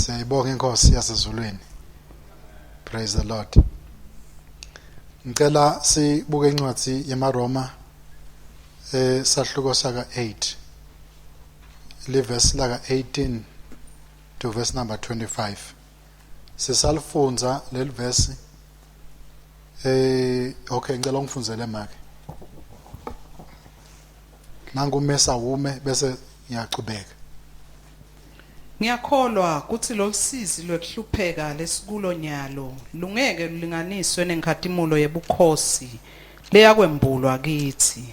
Siyayibonga inkosi yasezulwini. Praise the Lord. Ngicela sibuke incwadi yemaRoma eh sahluko saka 8 livesi laka 18 to verse number 25. Sisalifundza leli verse eh okay ngicela ungifundzele make. Nangu umesa wume bese ngiyachubeka. Ngiyakholwa kutsi lolusizi lwekuhlupheka lesikulo nyalo lungeke lulinganiswe nenkhatimulo yebukhosi leyakwembulwa kitsi.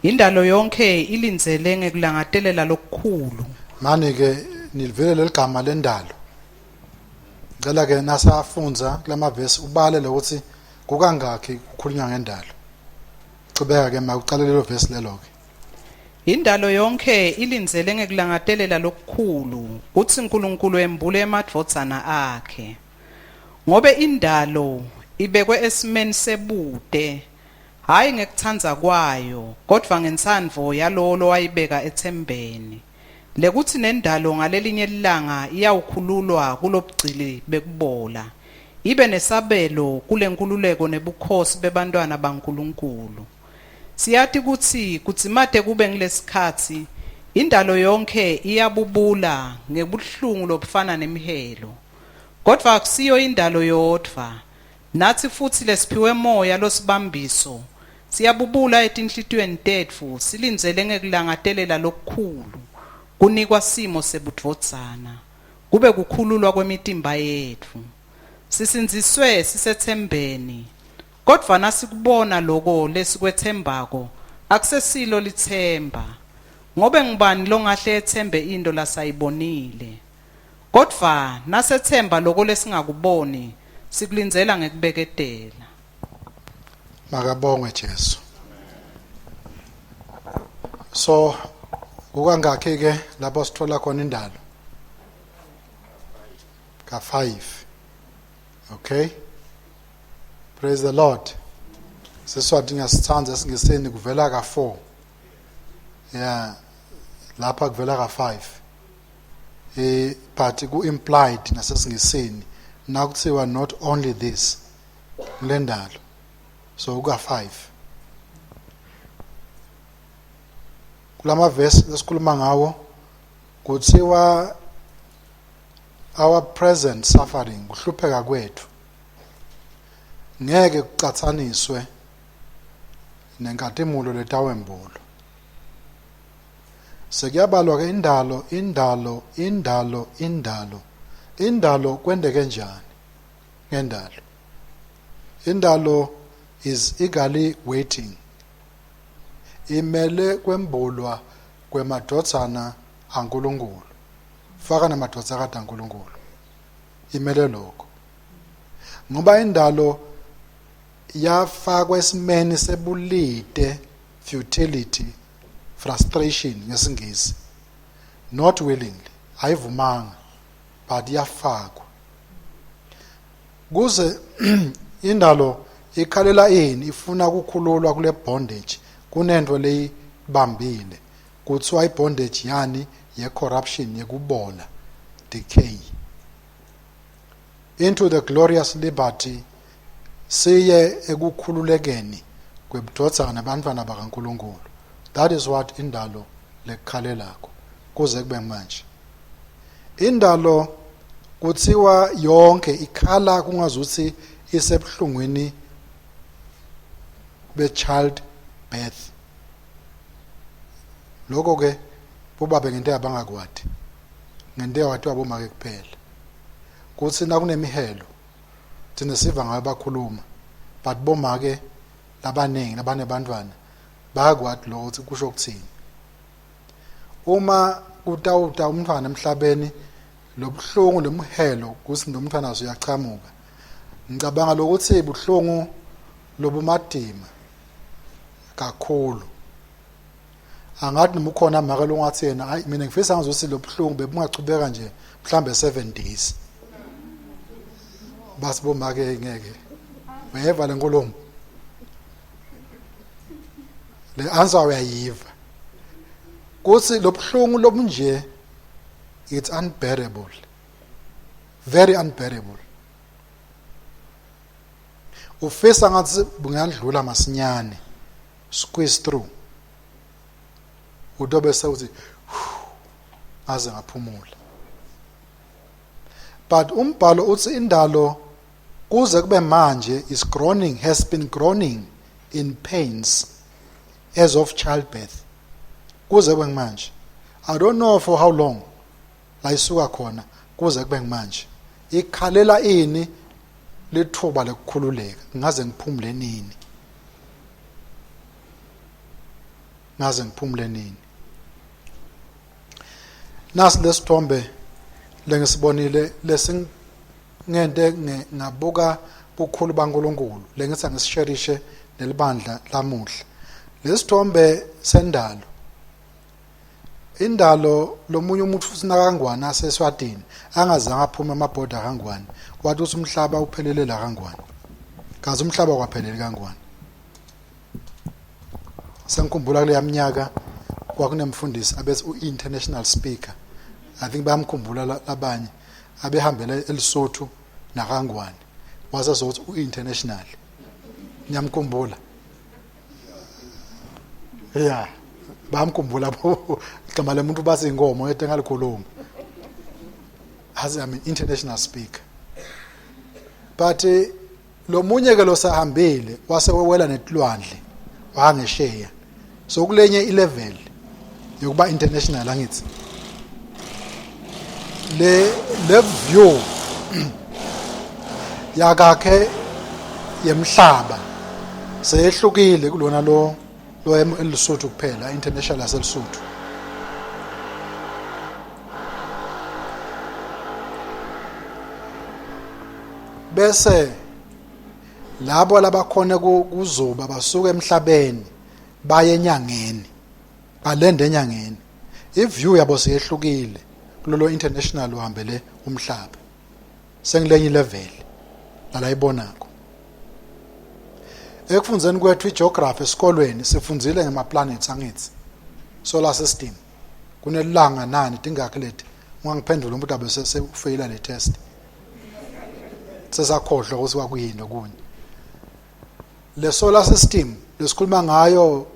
Indalo yonkhe ilindzele ngekulangatelela lokukhulu. Mani ke nilivile leligama lendalo. Ngicela ke nasafundza kulamavesi ubale lokuthi kukangakhi kukhulunywa ngendalo. Chubeka ke makuqale lelo vesi lelo ke. Indalo yonkhe ilindzele ngekulangatelela lokukhulu kutsi Nkulunkulu embule emadvodzana akhe. Ngobe indalo ibekwe esimeni sebute, hhayi ngekutsandza kwayo, kodvwa ngentsandvo yalowo lowayibeka etsembeni, lekutsi nendalo ngalelinye lilanga iyawukhululwa kulobugcili bekubola, ibe nesabelo kulenkhululeko nebukhosi bebantfwana baNkulunkulu. Siyati kutsi kudzimate kube ngulesikhatsi, indalo yonkhe iyabubula ngebuhlungu lobufana nemhelo. Kodvwa akusiyo indalo yodvwa, natsi futsi lesiphiwe Moya losibambiso, siyabubula etinhlitiyweni tetfu silindzele ngekulangatelela lokukhulu kunikwa simo sebudvodzana, kube kukhululwa kwemitimba yetfu. Sisindziswe sisetsembeni, Kodvwa nasikubona loko lesikwetsembako, akusesilo litsemba. Ngobe ngubani longahle etsembe into lasayibonile? Kodvwa nasetsemba loko lesingakuboni, sikulindzela ngekubeketela. Makabongwe Jesu. So kukangakhi ke lapho sithola khona indalo? Ka 5. Okay? Praise the Lord. Siswati ngiyasithanda esingisini kuvela ka 4. Yeah. Lapha kuvela ka 5. Eh but ku implied nasesingisini nakuthiwa not only this kulendalo. So uka 5. Kulama verse lesikhuluma ngawo kuthiwa our present suffering kuhlupheka kwethu ngeke kucatsaniswe nenkatimulo letawembulwa sekuyabalwa ke indalo indalo indalo indalo indalo kwendeke njani ngendalo indalo is eagerly waiting imele kwembulwa kwemadvodzana aNkulunkulu faka namadvodzakati aNkulunkulu imele lokho ngoba indalo yafakwa esimeni sebulite futility frustration ngesingisi not willingly ayivumanga but yafakwa kuze indalo ikhalela ini ifuna ukukhululwa kule bondage kunento leyibambile kuthiwa ibondage yani ye corruption yekubola decay into the glorious liberty siye ekukhululekeni kwebudvodzana nabantwana bakaNkuluNkulu that is what indalo lekukhalelako kuze kube manje indalo kuthiwa yonke ikhala kungazuthi isebuhlungwini be child birth lokho ke bobabe ngento abangakwati ngento watiwa bomake kuphela kuthi nakunemihelo thina siva ngayo bakhuluma but bomake labaningi labanebantwana bayakwati lokho ukuthi kusho ukuthini uma kutawuta umntwana emhlabeni lobuhlungu lomhelo kuthi nomntwana uyachamuka ngicabanga lokuthi buhlungu lobumadima kakhulu angathi noma ukhona make longathi yena hayi mina ngifisa ngazuthi lobuhlungu bebungachubeka nje mhlambe 7 days basi bomake ngeke uyeva le nkulumo le answer uyayiva kuthi lobuhlungu lobunje it's unbearable. Very unbearable. Ufisa ngathi bungandlula masinyane, squeeze through. Utobe sewuthi ngaze ngaphumula. But umbhalo uthi indalo kuze kube manje is groaning, has been groaning in pains as of childbirth. Kuze kube manje. I don't know for how long la isuka khona kuze kube manje. Ikhalela ini lithuba lokukhululeka, ngaze ngiphumule nini? Ngaze ngiphumule nini? Nasi lesithombe lengisibonile lesingente ngabuka bukhulu baNkulunkulu lengithi angisisherishe nelibandla lamuhla. Lesithombe sendalo. Indalo lomunye umuntu futhi nakangwane aseSwatini angazange aphume amabhoda kangwane wathi uthi umhlaba uphelele la kangwane. Kazi umhlaba kwaphelele kangwane. Sengikhumbula kuleya minyaka kwakunemfundisi abethi u-international speaker. I think bayamkhumbula labanye abehambele eLesotho nakangwane. Wasezothi u-international. Niyamkhumbula? Yeah. Bayamkhumbula bo. Igama lemuntu bathi inkomo yethu engalikhuluma. As I'm an international speaker. But lo munye ke losahambile wase wewela netilwandle wangesheya. So kulenye ilevel yokuba international angithi. Le view yakakhe yemhlaba seyehlukile kulona lo lo eLesotho kuphela, international yaseLesotho. Bese labo labakhona kuzuba basuka emhlabeni baye enyangeni, balende enyangeni. I-view yabo seyehlukile kulolo international uhambele umhlaba. Sengilenye level la ibonako. Ekufundzeni kwethu igeography esikolweni sifundzile ngema planets angithi solar system kunelanga nani tingakhi leti. Ungangiphendula umuntu abe sesefeyila le test, sesakhohlwa ukuthi kwakuyini okunye. Le solar system lesikhuluma ngayo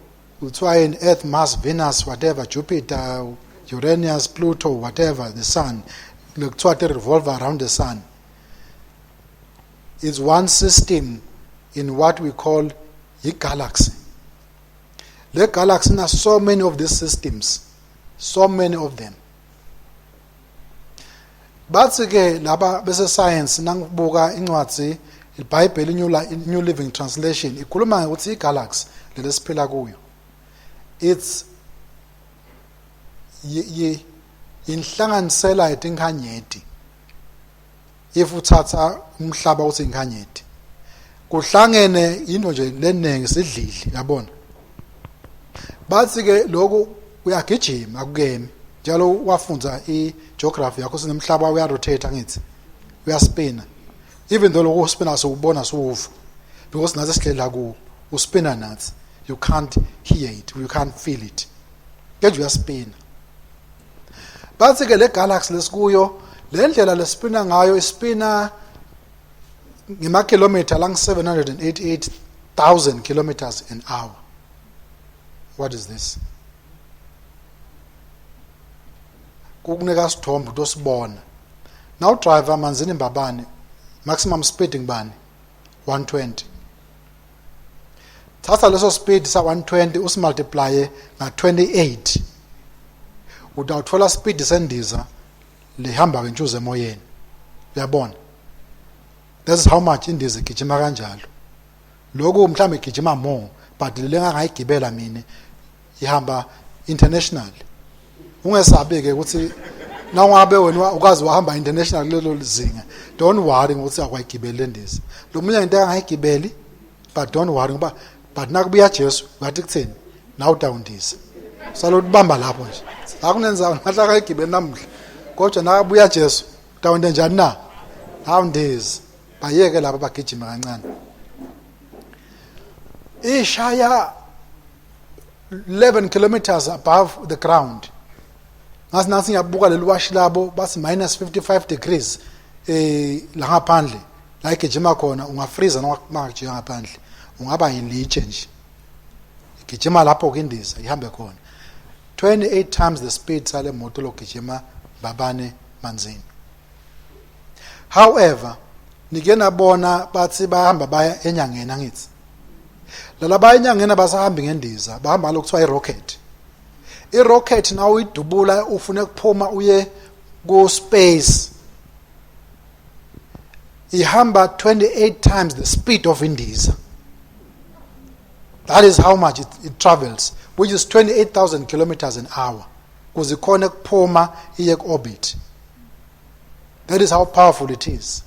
kuthiwa yini? Earth, Mars, Venus, whatever, Jupiter, Uranus, Pluto, whatever, the sun, lekuthiwa te revolve around the sun, is one system in what we call i-galaxy. Le galaxy na so many of these systems, so many of them. Bathi ke laba bese science, nangibuka incwadi iBhayibheli New Living Translation ikhuluma ngokuthi igalaxy lelesiphila kuyo it's inhlanganisela yetinkhanyeti. If uthatha umhlaba uthi inkhanyeti kuhlangene into nje leningi sidlidli, yabona. Bathi ke lokhu uyagijima akukemi njalo. Wafunza igeography yakho, sinemhlaba uyarotate angithi uyaspina, even though lokhu uspina siwubona siwuva because nathi sidlela kuwo uspina nathi. You can't hear it, you can't feel it, kenje uyaspina. Bathi ke le galaxy lesikuyo, le ndlela lespina ngayo ispina ngemakilometer lang 788,000 kilometers an hour. What is this? Kukunika sithombe utosibona. Now driver manzini Mbabane, maximum speed ngibani? 120. Thatha leso speed sa 120 usimultiply nga 28, utawuthola speed sendiza lihamba ngentshuza emoyeni, uyabona. That's how much indiza igijima kanjalo. Lokhu mhlawumbe igijima more, but le ngangayigibela mina ihamba international. Ungesabi ke ukuthi nawungabe wena ukwazi wahamba international kulelo zinga, don't worry ngokuthi akwayigibeli le ndiza. Lo munye into angayigibeli, but don't worry ngoba but nakubuya Jesu ngathi kutheni nawe utawundiza. Salothi bamba lapho nje akunenzawo nahle akayigibeli namuhla, kodwa nakabuya Jesu utawente njani na? Awundizi. Bayeke laba bagijima kancane. Ishaya 11 kilometers above the ground. Ngathi nasi ngiyabuka leli washi labo bathi minus 55 degrees. eh la ngaphandle la igijima khona ungafreeza noma ungajika ngaphandle ungaba yilitshe nje igijima lapho kindiza ihambe khona 28 times the speed sale moto logijima babane manzini. However, nike nabona bathi bahamba baya enyangeni angithi lalaba enyangeni abasahambi ngendiza bahamba ngalokuthiwa i-rocket. I-rocket na uyidubula ufune kuphuma uye ku space ihamba 28 times the speed of indiza. That is how much it travels, which is 28,000 kilometers an hour kuze ikhone kuphuma iye ku-orbit. That is how powerful it is.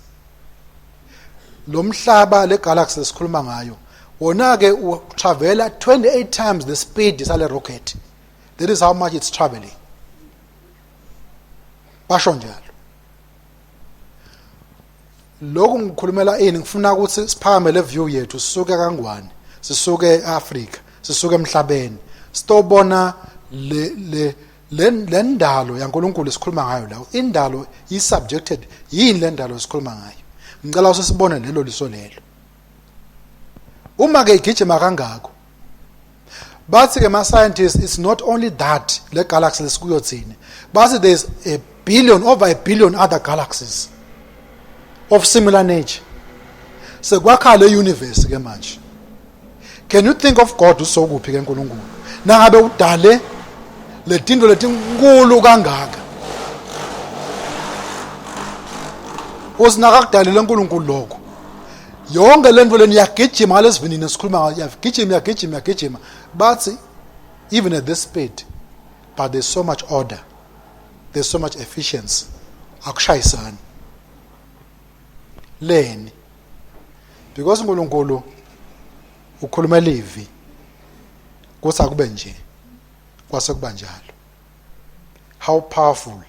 Lo mhlaba, le galaxy esikhuluma ngayo, wona ke utravela 28 times the speed sale rocket. That is how much it's traveling, basho njalo. Lokhu ngikhulumela ini? Ngifuna ukuthi siphakame le view yethu, sisuke kangwane, sisuke eAfrika, sisuke emhlabeni, sitobona le ndalo yaNkulunkulu esikhuluma ngayo la. Indalo i subjected yini? Le ndalo esikhuluma ngayo, ngicela usibone lelo liso lelo. Uma ke igijima kangako, bathi ke ma scientists, it's not only that le galaxy lesikuyo thina, bathi there's a billion, over a billion other galaxies of similar nature. Sekwakha le universe ke manje. Can you think of God? Usokuphi ke uNkulunkulu nangabe udale letinto letinkulu kangaka? Usinaka kudalile uNkulunkulu lokho yonke lento leni iyagijima ngalesivinini esikhuluma ngayo, iyagijima, iyagijima, iyagijima. Bathi even at this speed, but there's so much order, there's so much efficiency, akushayisani leni, because uNkulunkulu ukhuluma livi kuthi akube nje, kwase kuba njalo. How powerful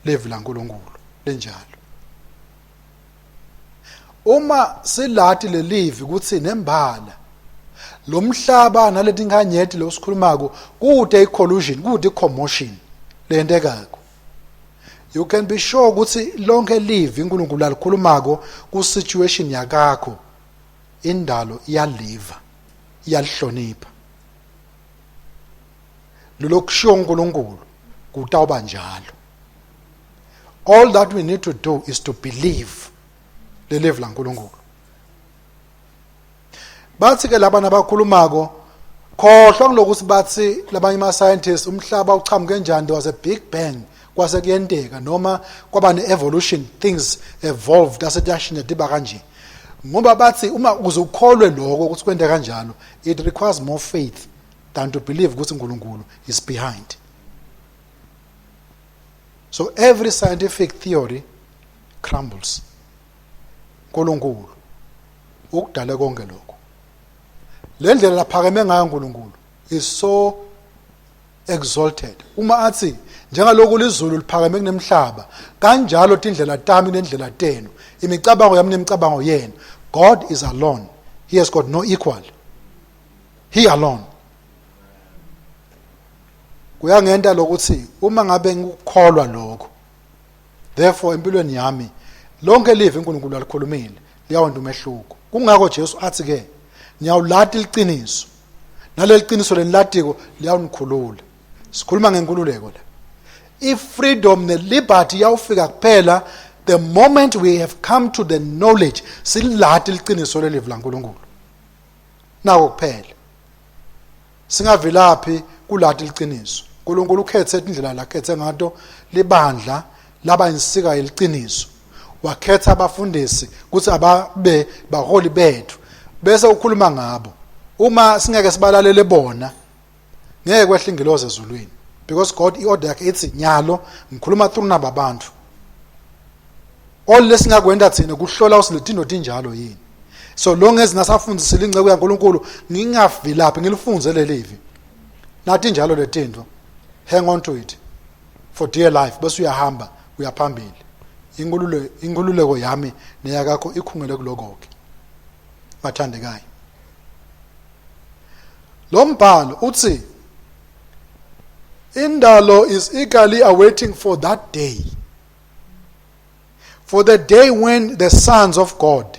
livi laNkulunkulu linjalo. Uma silati lelivi ukuthi nembala lo mhlaba naleti nkanyeti lo sikhulumako kude i-collusion, kude i-commotion lentekako, you can be sure ukuthi lonke livi uNkulunkulu alikhulumako ku situation yakakho, indalo iyaliva, iyalihlonipha. Lolokushiwo uNkulunkulu kutawuba njalo. All that we need to do is to believe lelivi laNkulunkulu. Bathi ke labana abakhulumako, khohlwa kulokuthi bathi labanye ama scientists umhlaba uchamuke njani, there was a big bang kwase kuyenteka, noma kwaba ne-evolution, things evolved, asetiyashintsha tiba kanje, ngoba bathi uma ukuze ukholwe lokho ukuthi kwente kanjalo, it requires more faith than to believe ukuthi uNkulunkulu is behind. So every scientific theory crumbles. uNkulunkulu ukudala konke lokho. Le ndlela laphakeme ngayo uNkulunkulu is so exalted. Uma athi njengaloku lizulu liphakeme kunemhlaba, kanjalo tindlela tami nendlela tenu, imicabango yami nemicabango yenu. God is alone, he has got no equal, he alone. Kuyangenta lokuthi uma ngabe ngikukholwa lokho, therefore empilweni yami lonke live uNkulunkulu alikhulumile liyawenta umehluko. Kungakho Jesu athi ke, niyawulati liqiniso, naleli qiniso lenilatiko liyawunikhulula. Sikhuluma ngenkululeko la. I-freedom ne-liberty iyawufika kuphela the moment we have come to the knowledge, silati liqiniso lelivi laNkulunkulu. Nako kuphela singavilaphi kulati liqiniso. uNkulunkulu ukhethe indlela lakhethe ngato libandla laba insika yeliqiniso, wakhetha abafundisi ukuthi ababe baholi bethu, bese ukhuluma ngabo. Uma singeke sibalalele bona, ngeke kwehle ingilozi ezulwini, because God i-order yakhe ithi nyalo ngikhuluma through naba bantu. All lesingakwenda thina kuhlola usiletindo tinjalo yini. So long as nasafundisile inceko yaNkulunkulu, ngingavilaphi ngilifunze lelivi, nathi njalo letinto, hang on to it for dear life, bese uyahamba uyaphambili. Inkululeko yami neyakakho ikhungele kuloko ke, bathandekayo. Lo mbhalo uthi indalo is eagerly awaiting for that day. For the day when the sons of God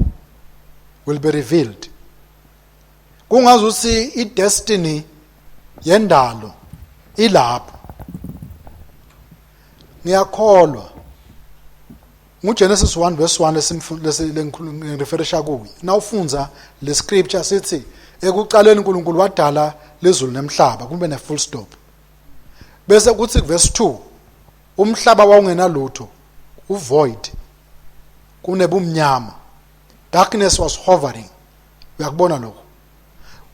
will be revealed. Kungazuthi i-destiny yendalo ilapho. Ngiyakholwa nguGenesis 1 verse 1 lesimfundireferisha kuyo. Nawufundza le scripture sithi ekuqaleni uNkulunkulu wadala lezulu nemhlaba kube ne full stop. Bese kuthi verse 2 umhlaba wawungenalutho uvoid kunebumnyama darkness was hovering uyakubona lokho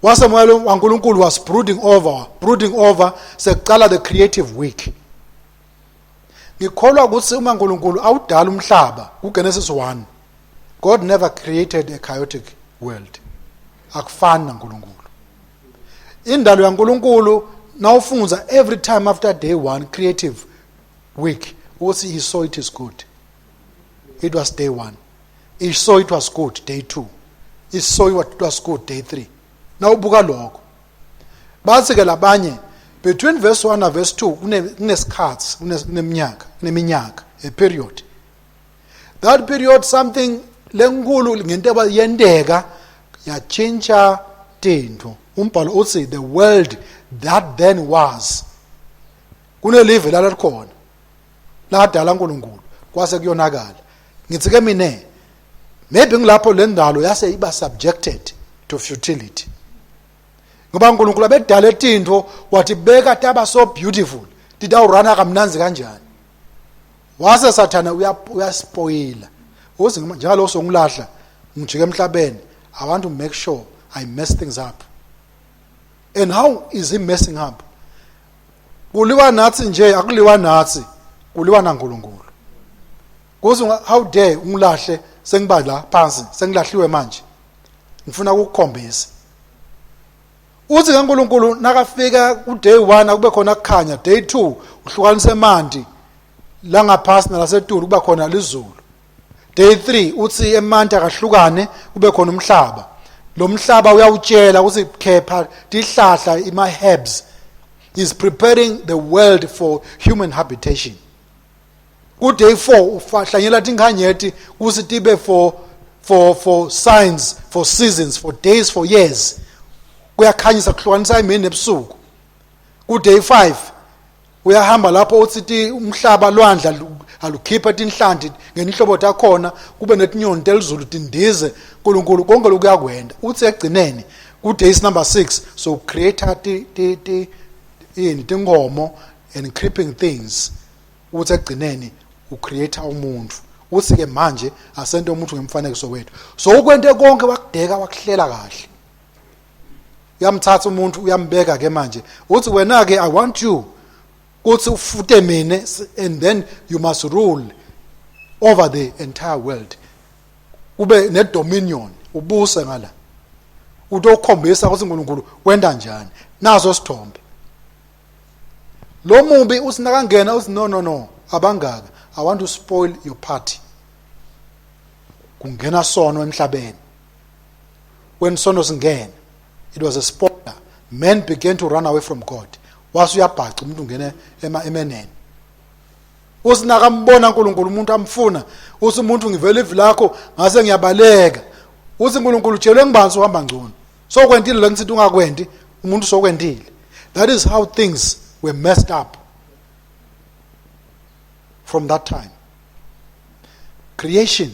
wase moya waNkulunkulu was brooding over brooding over sekuqala the creative week ngikholwa ukuthi uma uNkulunkulu awudala umhlaba kuGenesis 1 God never created a chaotic world akufani naNkulunkulu indalo yaNkulunkulu nawufunza every time after day 1 creative week ukuthi he saw it is good it was day 1 he saw it was good day 2 he saw it was good day 3 nawubuka lokho bathi ke labanye between verse 1 na verse 2 kunesikhathi kuneminyaka kuneminyaka a period that period something lenkulu ngento yenteka yatshintsha tintfo umbhalo uthi the world that then was kunelive lalikhona ladala uNkulunkulu kwase kuyonakala ngithi ke mina maybe ngilapho le ndalo yase iba subjected to futility ngoba uNkulunkulu abedala etintfo wathi beka taba so beautiful titawurana kamnanzi kanjani wase sathana uyaspoila uthi njalo songilahla ngijike emhlabeni i want to make sure i mess things up and how is he messing up kuliwa nathi nje akuliwa nathi kuliwa naNkulunkulu kuze how dare ungilahle sengiba la phansi sengilahliwe manje ngifuna ukukukhombisa uthi kaNkulunkulu nakafika ku day 1 akube khona kukhanya day 2 uhlukanisa emanti la ngaphasi nalasetulu kuba khona lizulu day 3 uthi emanti akahlukane kube khona umhlaba lo mhlaba uyawutshela ukuthi khepha tihlahla ima herbs is preparing the world for human habitation ku day 4 ufahlanyela tinkhanyeti kusi tibe for for for signs for seasons for days for years kuyakhanyisa kuhlukanisa imini nebusuku ku day 5 uyahamba lapho uthi ti umhlaba lwandla alukhipha tinhlanti ngenihlobo takhona kube netinyoni telizulu tindize uNkulunkulu konke lokuyakwenda uthi ekugcineni ku days number 6 so create ti ti ti ini tinkomo and creeping things uthi ekugcineni ucreate umuntu uthi ke manje asente umuntu ngemfanekiso wethu so ukwente konke wakudeka wakuhlela kahle uyamthatha umuntu uyambeka ke manje uthi wena ke i want you kuthi ufute mina and then you must rule over the entire world ube ne dominion ubuse ngala utokhombisa ukuthi uNkulunkulu wenda njani naso sithombe lo mubi uthi nakangena uthi no no no abangaka i want to spoil your party kungena sono emhlabeni when sono singena it was a spoiler men began to run away from god wase uyabhaca umuntu ungena emenene uthi nakambona uNkulunkulu umuntu amfuna uthi umuntu ngivela ivi lakho ngase ngiyabaleka uthi uNkulunkulu utshelwe ngibani uhamba ngcono so kwentile la ngithi ungakwenti umuntu sokwentile that is how things were messed up from that time creation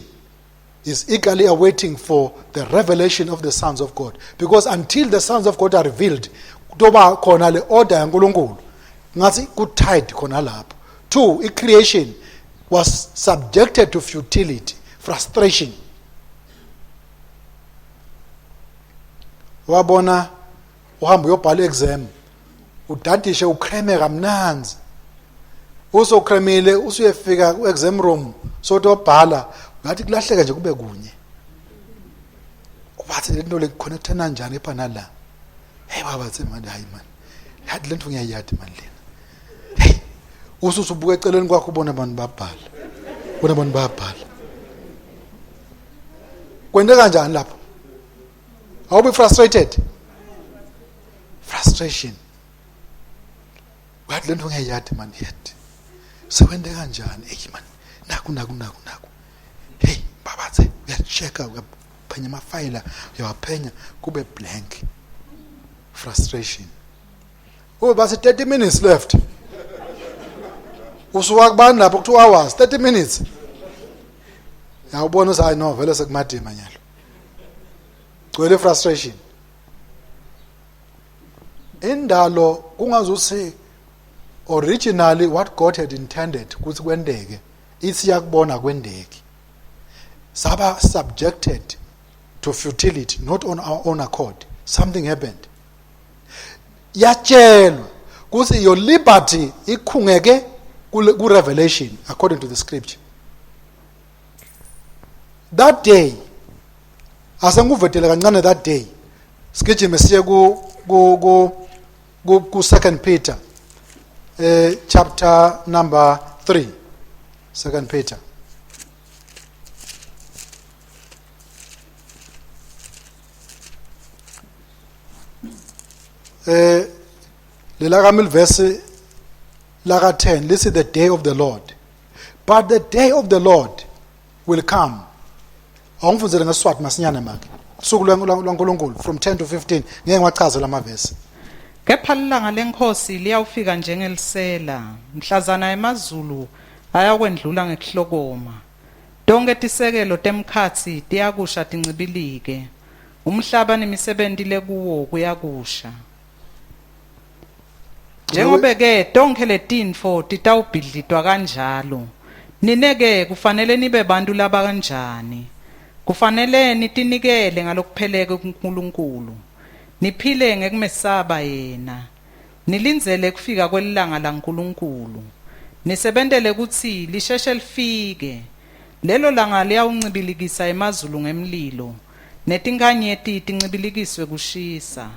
is eagerly awaiting for the revelation of the sons of God because until the sons of God are revealed kutoba khona le order yaNkulunkulu ngathi ku tied khona lapho two i creation was subjected to futility frustration wabona uhamba uyobhala exam udadishe ukreme kamnanzi usokremile usuyefika ku-exam room sotobhala ngathi kulahleka nje kube kunye ubathi le nto le connectana njani epha nala hey baba thi manje hayi man yathi le nto ngiyayadi mani lena hey ususubuka eceleni kwakho ubona abantu babhala ubona abantu bayabhala kwente kanjani lapho awube frustrated frustration wathi lento ngiyayadi man yet sekwente kanjani eyi man naku naku naku naku Uyacheck, uyaphenya amafayela, uyawaphenya kube blank. Frustration. Oh, basi 30 minutes left. Usuka kubani lapho ku 2 hours, 30 minutes. Yawubona uthi hayi no vele sekumadima nyalo. Gcwele frustration. Indalo kungazuthi originally what God had intended ukuthi kwendeke ithi yakubona kwendeki. Saba subjected to futility not on our own accord. Something happened. Yatshelwa ukuthi your liberty ikhungeke ku revelation according to the scripture. That day asengikuvetele kancane that day sigijime siye ku ku ku ku 2 Peter chapter number 3. 2 Peter lela kami verse laka 10 this is the day of the Lord, but the day of the Lord will come. Awungifundzele ngeSiswati masinyane make usuku lwaNkulunkulu from 10 to 15, ngeke ngiwachazela amavesi. Kepha lilanga lenkosi liyawufika njengelisela, mhlazana emazulu ayakwendlula ngekuhlokoma. Tonke tisekelo temkhatsi tiyakusha tincibilike. Umhlaba nemisebenti lekuwo kuyakusha. Njengobe ke tonke letintfo titawubhidlitwa kanjalo, nine ke kufanele nibe bantu laba kanjani? Kufanele nitinikele ngalokuphelele kuNkulunkulu. Niphile ngekumesaba yena. Nilindzele kufika kwelilanga laNkulunkulu. Nisebentele kutsi lisheshe lifike. Lelo langa liyawuncibilikisa emazulu ngemlilo, netinkanyeti tincibilikiswe kushisa.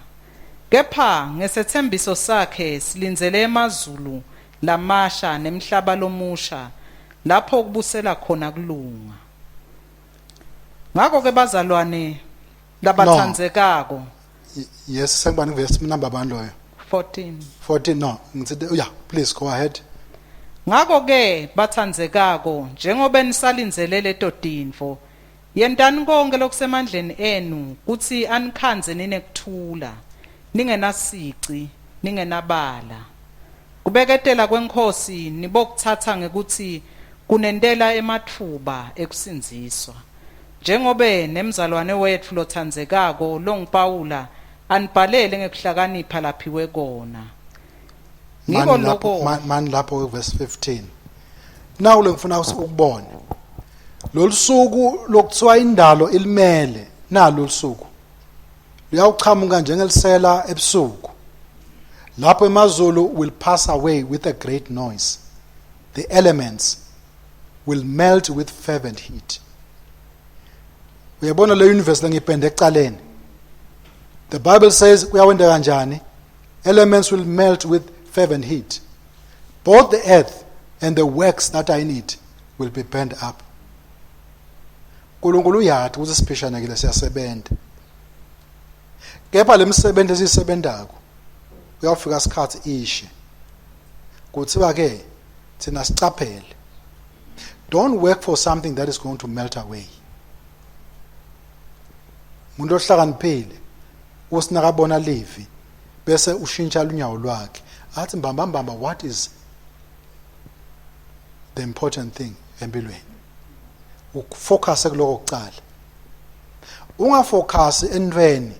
Kepha ngesethembiso sakhe silindzele emazulu lamasha nemhlaba lomusha lapho kubusela khona kulunga. Ngakho ke bazalwane labathandzekako. Yes, sengibani verse number bani loyo? 14. 14, no ngithi yeah, please go ahead. Ngakho ke bathandzekako, njengoba nisalindzele leto tintfo, yentani konke lokusemandleni enu kutsi anikhandze ninekuthula, ningenasici, ningenabala. Kubeketela kweNkhosi nibokutsatsa ngekutsi kunentela ematfuba ekusindziswa, njengobe nemzalwane wetfu lothandzekako longuPawula anibhalele ngekuhlakanipha laphiwe kona. Ngiko Mani lapho loko mani lapho verse 15. Nawu lengifuna ukubona. Lolu suku lokuthiwa indalo ilimele, nalo lusuku luyawuchamuka njengelisela ebusuku, lapho emazulu will pass away with a great noise, the elements will melt with fervent heat. Uyabona le universe lengipende ekucaleni, the Bible says kuyawenda kanjani? Elements will melt with fervent heat, both the earth and the works that are in it will be burned up. uNkulunkulu uyathi ukuthi siphishanekile siyasebenza, kepha lemsebenzi esiyisebentako uyawufika isikhathi ishe. Kuthiwa ke thina sicaphele, don't work for something that is going to melt away. Umuntu ohlakaniphile usinakabona livi bese ushintsha lunyawo lwakhe athi mbamba mbamba, what is the important thing empilweni? Ukufocus kuloko kucala, ungafocus entweni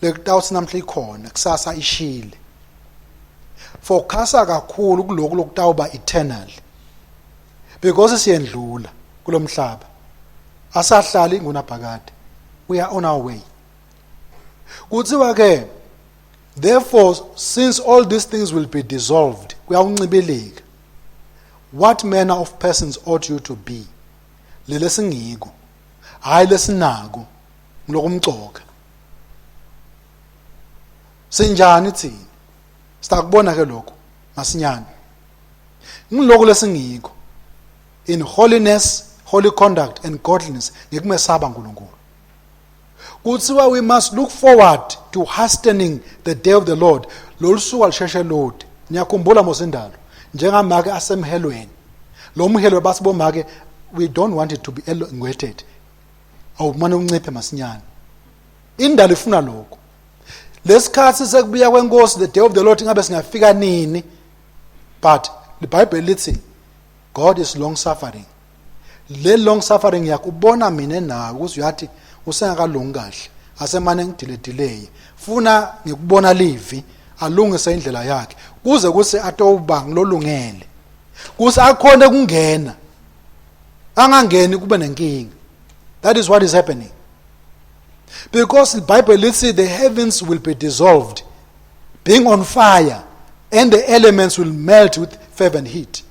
lekutawuthi namhla ikhona, kusasa ishile. Focusa kakhulu kuloko lokutawuba eternal, because siyendlula kulomhlaba, asahlali ngunaphakade. We are on our way. Kuthiwa ke, therefore, since all these things will be dissolved, kuyawuncibilika, what manner of persons ought you to be? Lele singiko, hayi lesinako, ngilokumcoka. Sinjani thina? Sitakubona ke lokho masinyane. Ngiloko lesingiko in holiness, holy conduct and godliness, ngekumesaba uNkulunkulu. Kuthiwa we must look forward to hastening the day of the Lord. Lolu suku alisheshe lode. Niyakhumbula mos indalo njengamake asemhelweni, lo mhelo bathi bomake, we don't want it to be elongated. Awumane unciphe masinyane. Indalo ifuna lokho. Lesikhathi sekubuya kwenkosi, the day of the Lord, ngabe singafika nini? But iBhayibheli lithi God is long suffering. Le long suffering yakho ubona mina nawe ukuthi uyathi usengakalungi kahle, asemane ngidile delay. Funa ngikubona livi alungise indlela yakhe kuze kuthi atowuba ngilolungele. Kuze akhone kungena. Angangeni kube nenkinga. That is what is happening. Because the Bible lithi the heavens will be dissolved, being on fire, and the elements will melt with fervent heat.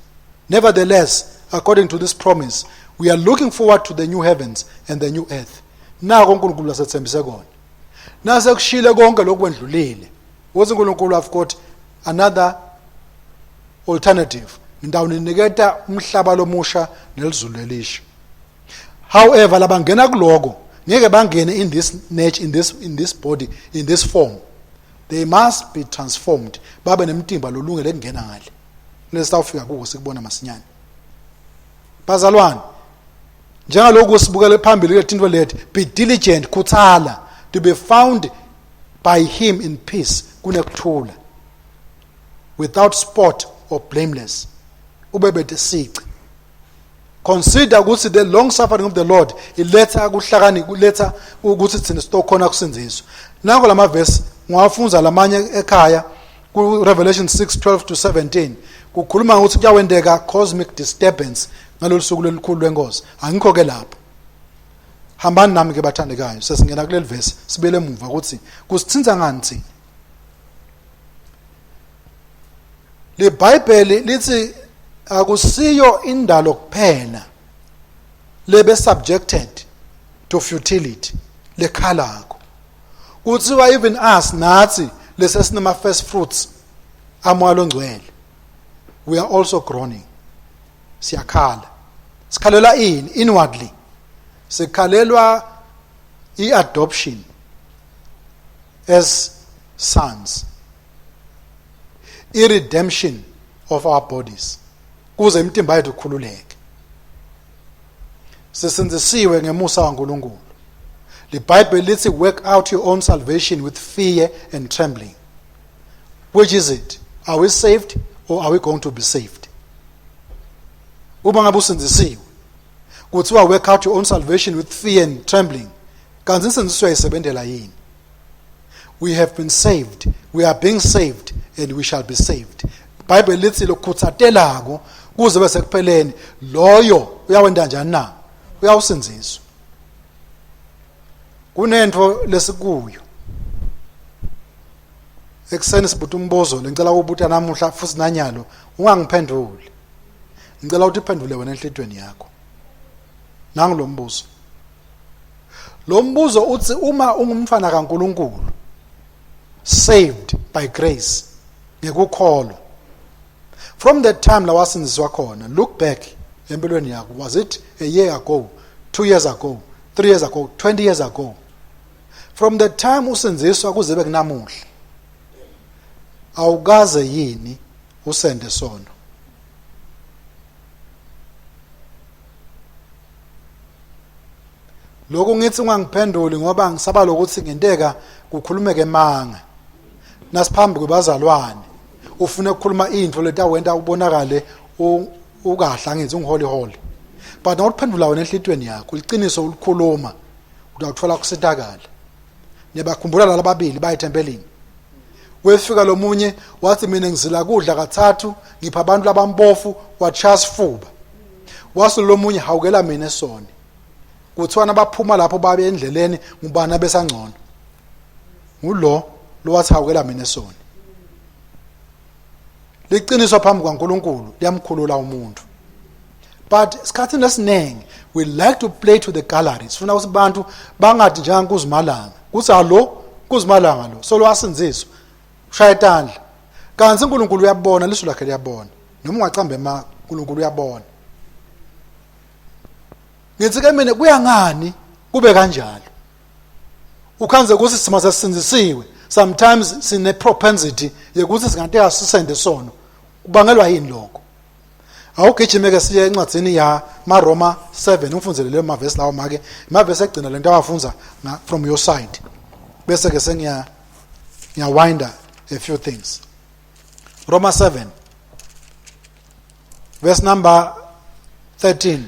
Nevertheless, according to this promise, we are looking forward to the new heavens and the new earth. Nako uNkulunkulu asethembise kona. Nase kushile konke lokwendlulile. Uthi uNkulunkulu, I've got another alternative. Ngitawuniniketa umhlaba lomusha nelizulu elisha. However, labangena kuloko ngeke bangene in this nature, in this body, in this form. They must be transformed. Babe nemtimba lolungele kungena ngale. Lesitawufika kuko sikubona masinyane. Bazalwane, njengaloku sibukele phambili kuletinto leti, be diligent, khuthala to be found by him in peace, kunekuthula, without spot or blameless, ube bete sici. Consider ukuthi the long suffering of the Lord iletha kuhlakani, kuletha ukuthi thina sitokhona kusindziswa. Nanko lamavesi ngiwafunza lamanye ekhaya ku Revelation 6:12 to 17, kukhuluma ukuthi kuyawendeka cosmic disturbance ngalolu suku lolukhulu lwenkosi. Angikho ke lapho, hambani nami ke bathandekayo, sesingena kuleli verse sibele emuva ukuthi kusithinta ngani thina. LiBhayibheli lithi akusiyo indalo kuphela lebe subjected to futility lekhalako. Kuthiwa even us, nathi lesesinama first fruits amoya longcwele, we are also groaning, siyakhala. Sikhalela ini? Inwardly sikhalelwa i-adoption as sons, i-redemption of our bodies, kuze imitimba yethu ikhululeke. Sisindisiwe ngemusa kaNkuluNkulu. LiBhayibheli lithi work out your own salvation with fear and trembling. Which is it? Are we saved or are we going to be saved? Uma ngabe usindisiwe, kuthiwa work out your own salvation with fear and trembling, kanti insindiso uyayisebentela yini? We have been saved, we are being saved, and we shall be saved. iBhayibheli lithi lokhuthatelako kuze bese kupheleni, loyo uyawenda njani na? Uyawusindziswa. Kunento lesikuyo ekuseni, sibuta umbuzo lengicela ukubuta namuhla futhi nanyalo ungangiphenduli, ngicela ukuthi iphendule wena enhlitweni yakho. Nangu lo mbuzo. Lo mbuzo uthi uma ungumfana kaNkuluNkulu, saved by grace ngekukholwa, from that time la wasindziswa khona, look back empilweni yakho. Was it a year ago, 2 years ago, 3 years ago, 20 years ago? From the time usindziswa kuze bekunamuhla, awukaze yini usende sono? Lokhu ngithi ungangiphenduli ngoba ngisaba lokuthi ngenteka kukhulumeke emanga nasiphambi kwebazalwane, ufune ukukhuluma into letawenta ubonakale ukahle, angithi ungiholi holi, but nawuphendula wena enhlitweni yakho liqiniso ulikhuluma, utawuthola kusitakala. Niyabakhumbula laba babili baye ethempelini? Wefika lo munye wathi, mina ngizila kudla kathathu, ngipha abantu labampofu, wachaya sifuba. Wase lo munye, hawukela mina esoni. Kuthiwa nabaphuma lapho babe endleleni, ngubani abesangcono? Ngulo lowathi hawukela mina esoni. Liqiniso phambi kwaNkuluNkulu liyamkhulula umuntu, but isikhathini esiningi we like to play to the gallery. Sifuna ukuthi abantu bangathi njengankuzimalanga kuthi alo kuzimalanga lo solo asinziswa, ushaya itandla, kanti uNkulunkulu uyabona, liso lakhe liyabona. Noma ungacambe ema, uNkulunkulu uyabona. Ngithi ke mina, kuya ngani kube kanjalo? Ukhanze ukuthi sima sesindisiwe, sometimes sine propensity yokuthi singanteka sisende sono. Kubangelwa yini lokho? Awugijime ke siye encwadzini ya maRoma 7 ungifundzele leyo mavesi lawo make mavesi egcina lento awafunza from your side bese ke sengiya ngiyawinda a few things. Roma 7 verse number 13.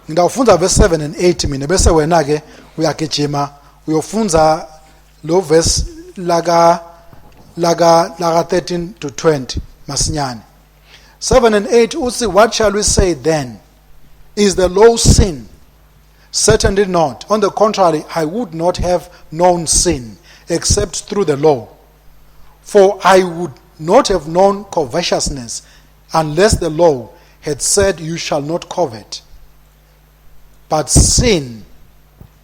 Ngidawufundza verse 7 and 8 mina bese wena ke uyagijima uyofunza lo verse laka laka laka 13 to 20 masinyane. 7 and 8 uthi, what shall we say then? Is the law sin? Certainly not. On the contrary, I would not have known sin except through the law. For I would not have known covetousness unless the law had said, you shall not covet. But sin,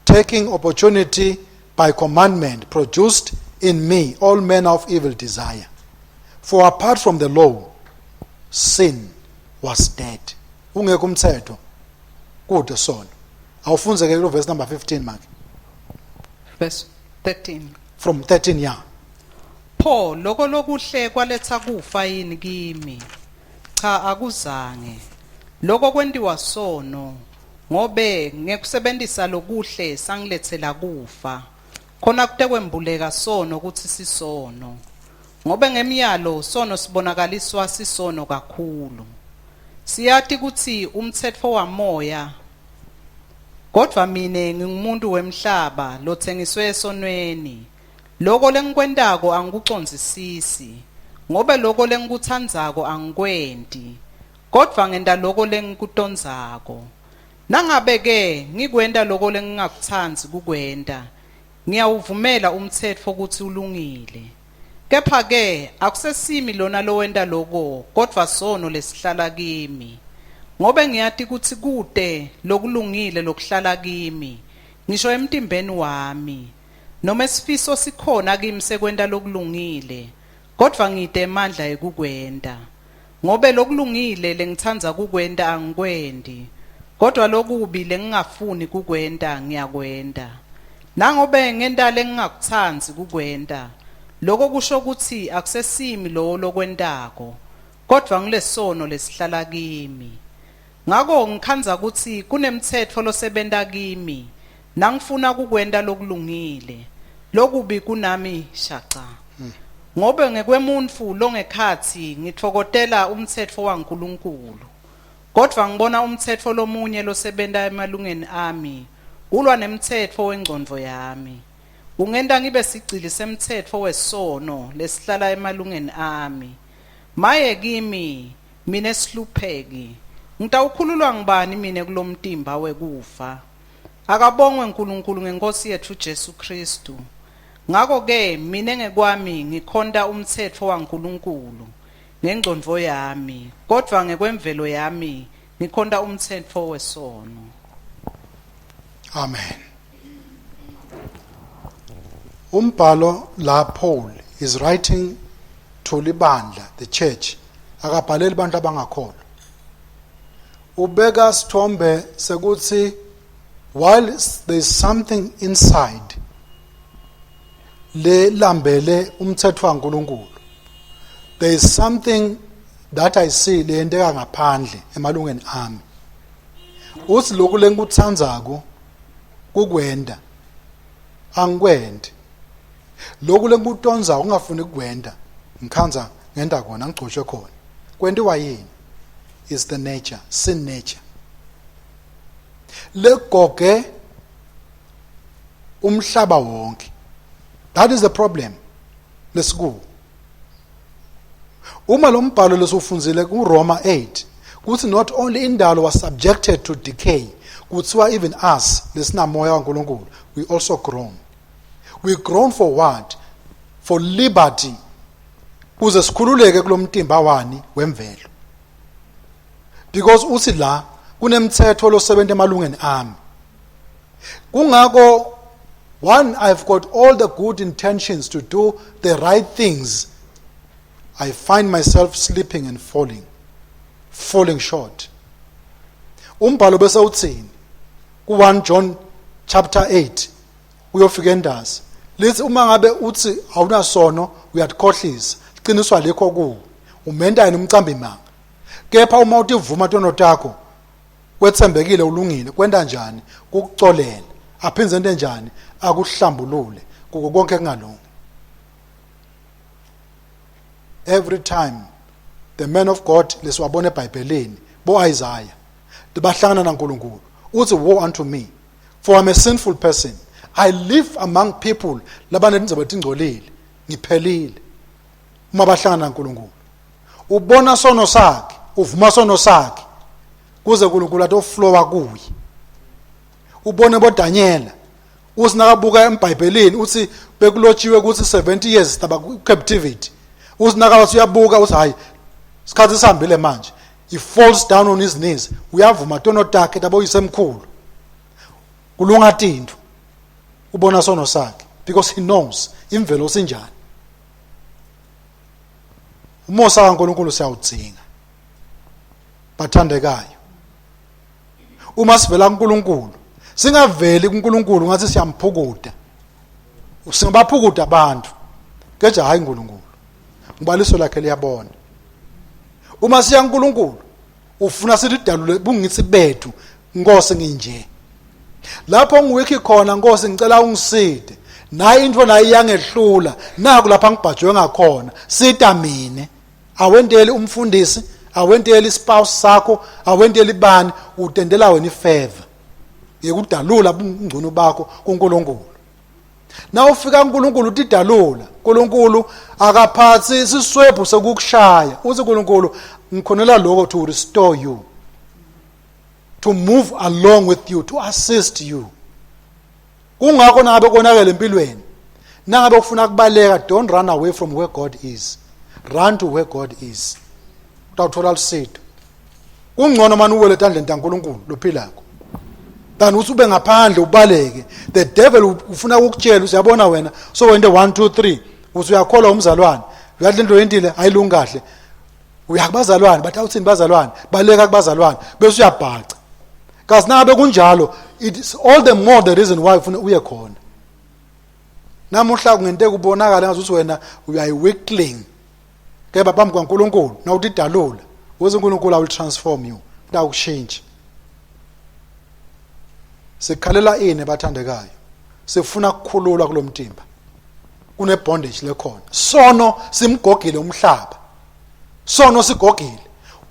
taking opportunity by commandment, produced in me all manner of evil desire. For apart from the law, sin was dead. Ungekho umthetho kude sono. Awufunze ke verse number 15 make. Verse 13. From 13, yeah. Pho loko lokuhle kwaletha kufa yini kimi? Cha, akuzange. Loko kwentiwa sono ngobe ngekusebenzisa lokuhle sangilethela kufa. Khona kutekwembuleka sono ukuthi sisono. Ngobe ngemiyalo sono sibonakaliswa sisono kakhulu. Siyati ukuthi umthetho wamoya, kodwa mine ngingumuntu wemhlaba lothengiswe esonweni. Lokho lengikwentako angikucondzisisi, ngobe lokho lengikutsandzako angikwenti, kodwa ngenta lokho lengikutondzako. Nangabe ke ngikwenta lokho lengingakutsanzi kukwenta, ngiyawuvumela umthetho ukuthi ulungile. Kepha ke akusesimi lona lowenta lokho, kodwa sono lesihlala kimi. Ngobe ngiyati ukuthi kute lokulungile lokuhlala kimi, ngisho emtimbeni wami. Noma isifiso sikhona kimi sekwenta lokulungile, kodwa ngite emandla ekukwenta. Ngobe lokulungile lengitsandza kukwenta angikwendi, kodwa lokubi lengingafuni kukwenta ngiyakwenta. Nangobe ngenta lengingakutsanzi kukwenta, lokho kusho ukuthi akusesimi lowo lokwentako, kodwa ngilesono lesihlala kimi. Ngako ngikhandza ukuthi kunemtsetfo losebenta kimi, nangifuna kukwenta lokulungile, lokubi kunami shaca. Ngobe ngekwemuntfu longekhatsi ngitfokotela umtsetfo waNkulunkulu, kodwa ngibona umtsetfo lomunye losebenta emalungeni ami ulwa nemtsetfo wengcondvo yami, ungenta ngibe sigcili semtsetfo wesono lesihlala emalungeni ami. Maye kimi mine sihlupheki! Ngitawukhululwa ngibani mine kulomtimba wekufa? Akabongwe uNkulunkulu ngenkosi yethu Jesu Kristu. Ngako ke mine ngekwami ngikhonta umtsetfo waNkulunkulu ngengcondvo yami, kodwa ngekwemvelo yami ngikhonta umtsetfo wesono. Amen. Umbhalo la, Paul is writing to libandla, the church. Akabhaleli abantu abangakholwa. Ubeka sithombe sekuthi while there is something inside le lambele umthetho kaNkuluNkulu, there is something that I see leyenteka ngaphandle emalungeni ami. Uthi lokhu lengikuthandzako kukwenda angikwenti, lokhu lengikutondzako ungafuni kukwenda ngikhandza ngenta kona, ngigcotshwe khona. Kwentiwa yini? Is the nature, sin nature legoge umhlaba wonke. That is the problem lesikuwo. Uma lo mbhalo lesiwufundzile kuRoma 8 kuthi not only indalo was subjected to decay, kuthiwa even us lesinamoya waNkulunkulu, we also groan. We groan for what? For liberty, kuze sikhululeke kulomtimba wani wemvelo, because uthi la kunemthetho losebenza emalungeni ami. Kungako one, I've got all the good intentions to do the right things, I find myself slipping and falling short. Umbhalo bese uthini ku-1 John chapter 8 uyofika endazi? Lithi uma ngabe uthi awunasono, uyakhohlisa, iqiniso alikho kuwo, umenta yena umcambi manga. Kepha uma utivuma tono takho, wetsembekile ulungile, kwenta njani? Kukucolela. Aphindze ente njani? Akuhlambulule kuko konke kungalungi. Every time the man of God lesiwabona eBhayibhelini, bo Isaiah, bahlangana naNkulunkulu, uthi woe unto me, for I'm a sinful person. I live among people labanetindzebe letingcolile, ngiphelile. Uma bahlangana naNkulunkulu, ubona sono sakhe, uvuma sono sakhe, kuze uNkulunkulu atoflowa kuye. Ubone boDaniela uthi nakabuka emBhayibhelini uthi bekulotshiwe ukuthi 70 years sitaba captivity. Uthi nakathi uyabuka uthi hayi, isikhathi sihambile manje. He falls down on his knees, uyavuma tono takhe taboyisemkhulu, kulunga tintfo, ubona sono sakhe because he knows imvelo sinjani. Umusa kaNkulunkulu siyawudzinga, bathandekayo. Uma sivela kuNkulunkulu, singaveli kuNkulunkulu ngathi siyamphukuda, singabaphukuda abantu, keja hayi uNkulunkulu, ngoba liso lakhe liyabona. Uma siya kuNkulunkulu, ufuna silidalule bungithi bethu, Nkosi nginje lapho ngiwiki khona, Nkosi ngicela ungiside, nayi into nayi iyangehlula, naku lapha ngibhajwe ngakhona, sita mine. Awenteli umfundisi, awenteli ispouse sakho, awenteli bani, utendela wena ifavor yekudalula bungcono bakho kuNkulunkulu. Na ufika kuNkulunkulu utidalula, uNkulunkulu akaphathi isiswebhu sokukushaya. Uthi uNkulunkulu ngikhonela lokho to restore you, to move along with you, to assist you. Kungakho nangabe konakele empilweni, nangabe ufuna kubaleka, don't run away from where God is, run to where God is, utawuthola lusido. Kungcono manje uwele etandleni taNkulunkulu lophilako than uthi ube ngaphandle ubaleke. The devil ufuna ukukutshela, usiyabona wena so wente 1 2 3, uthi uyakholwa umzalwane, uyathi lento yentile ayilungi kahle, uyakubazalwane bathi awuthini bazalwane, baleka kubazalwane bese uyabhaca. Kasi nangabe kunjalo, it is all the more the reason why ufuna uye khona. Namuhla kungenteka ubonakala ngazuthi wena uyayi-weakling, kepha phambi kwaNkulunkulu nawutidalula uze uNkulunkulu will transform you, utakushintsha. Sikhalela ini bathandekayo? Sifuna ukukhululwa kulomtimba, kune bondage lekhona. Sono simgogile umhlaba, sono sigogile.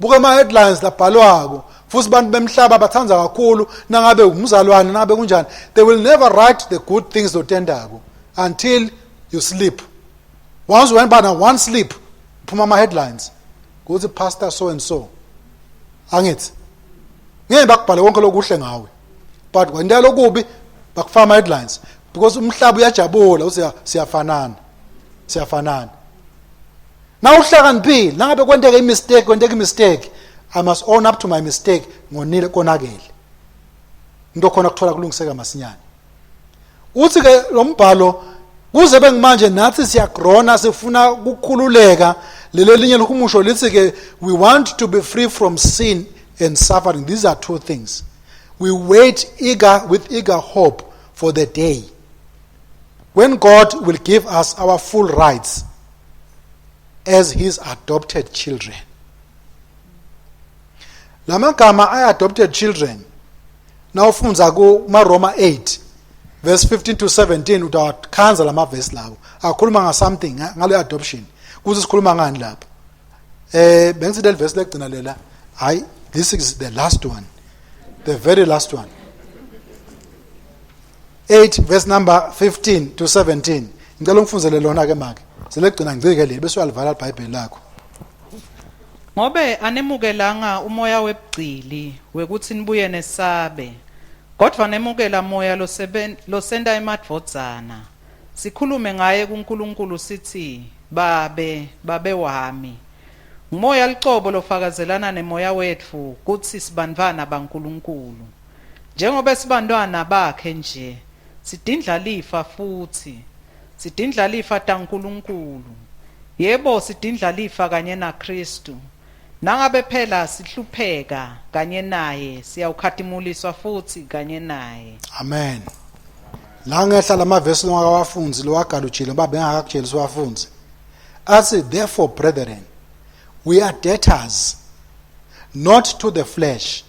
Buka ama headlines labhalwako, futhi abantu bemhlaba bathanza kakhulu nangabe umzalwane, nangabe kunjani, they will never write the good things lotendako until you sleep. Once wena bana one sleep, phuma ama headlines kuthi pastor so and so. Angithi ngeke bakubhale konke lokuhle ngawe, but kwenta lokubi bakufaka ama headlines, because umhlaba uyajabula uthi siyafanana, siyafanana. Na uhlakaniphile, nangabe kwenteka imistake, kwenteka imistake, I must own up to my mistake, ngonile, konakele, into khona kuthola kulungiseka masinyane. Uthi ke lo mbhalo, kuze bengimanje nathi siyagrona, sifuna ukukhululeka. Leli linye lihumusho lithi ke we want to be free from sin and suffering. These are two things. We wait eager with eager hope for the day when God will give us our full rights as his adopted children. Lamagama ay adopted children, nawufundza kuma Roma 8 verse 15 to 17, utawakhanza lama verse lawo akhuluma nga something ngale adoption. Kuze sikhuluma ngani lapha? Bengithi leli verse legcina lela, hayi, this is the last one, the very last one, 8 verse number 15 to 17. Ngicela ungifunzele lona ke make, selegcina ngcike leli, bese uyalivala iBhayibheli lakho. Ngobe anemukelanga umoya webugcili wekuthi nibuye nesabe, kodwa nemukela moya losenta emadvodzana, sikhulume ngaye kuNkulunkulu sithi, Babe, Babe wami. Ngumoya licobo lofakazelana nemoya wetfu kutsi sibantfwana baNkulunkulu. Njengoba sibantwana bakhe nje, sidindlalifa futhi, sidindlalifa taNkulunkulu. Yebo, sidindlalifa kanye naKhristu. Nangabe phela sihlupheka kanye naye, siyawukhatimuliswa futhi kanye naye. Amen. La ngehla lamavesi longakawafunzi, lowagalujile ngoba bengakakutsheli siwafunzi, athi, therefore brethren, we are debtors. Not to the flesh,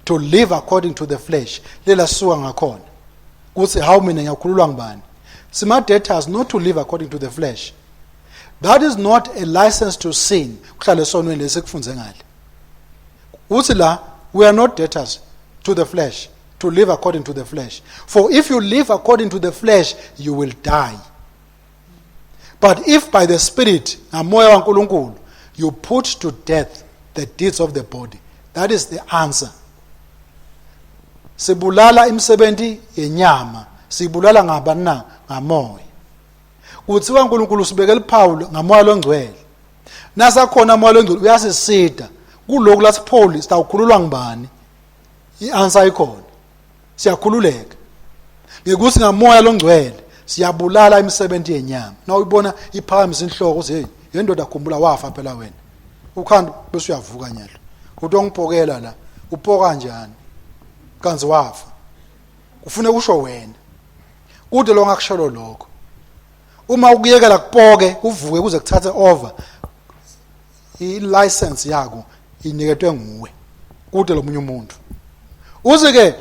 to live according to the flesh. Lela suka ngakhona. Kuthi how mina ngiyakhululwa ngibani? Sima debtors not to live according to the flesh. That is not a license to sin. Kuhlale esonweni lesikufunze ngale. Uthi la, we are not debtors to the flesh, to live according to the flesh. For if you live according to the flesh, you will die. But if by the Spirit, ngamoya waNkulunkulu, you put to death the deeds of the body, that is the answer. Sibulala imisebenzi yenyama, sibulala ngabani na? Ngamoya. Kuthiwa uNkulunkulu usibekela uphawu ngamoya longcwele. Nasakhona moya longcwele uyasisida kuloku lathi Paul sitawukhululwa ngibani? I-answer ikhona. Siyakhululeka. Ngekuthi ngamoya longcwele siyabulala imisebenzi yenyama. Na uyibona iphakamisa inhloko uthi hey, yendoda khumbula wafa phela wena. Ukhanda bese uyavuka nyalo. Uthi ongipokela la, upoka kanjani? Kanzi wafa. Kufune kusho wena. Kude lo ngakusholo lokho. Uma ukuyekela kupoke kuvuke kuze kuthathe over i-license yako iniketwe nguwe kude lomunye umuntu. Uthi ke,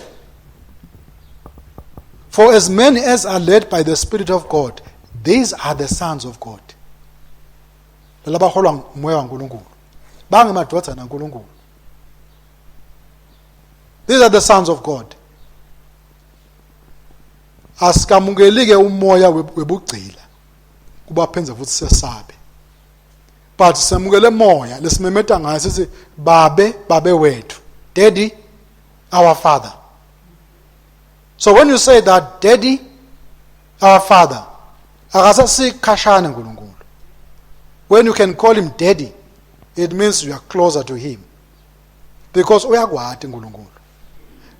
for as many as are led by the Spirit of God, these are the sons of God. Laba holwa ngumoya waNkulunkulu, bangemadvodzana kaNkulunkulu. These are the sons of God. Asikamukeli ke umoya webugcila kubaphenza futhi sesabe, but semukele moya lesimemeta ngayo sithi babe, babe wethu, daddy, our father. So when you say that, daddy, our father, akasasikhashane uNkulunkulu. When you can call him daddy, it means you are closer to him, because uyakwati uNkulunkulu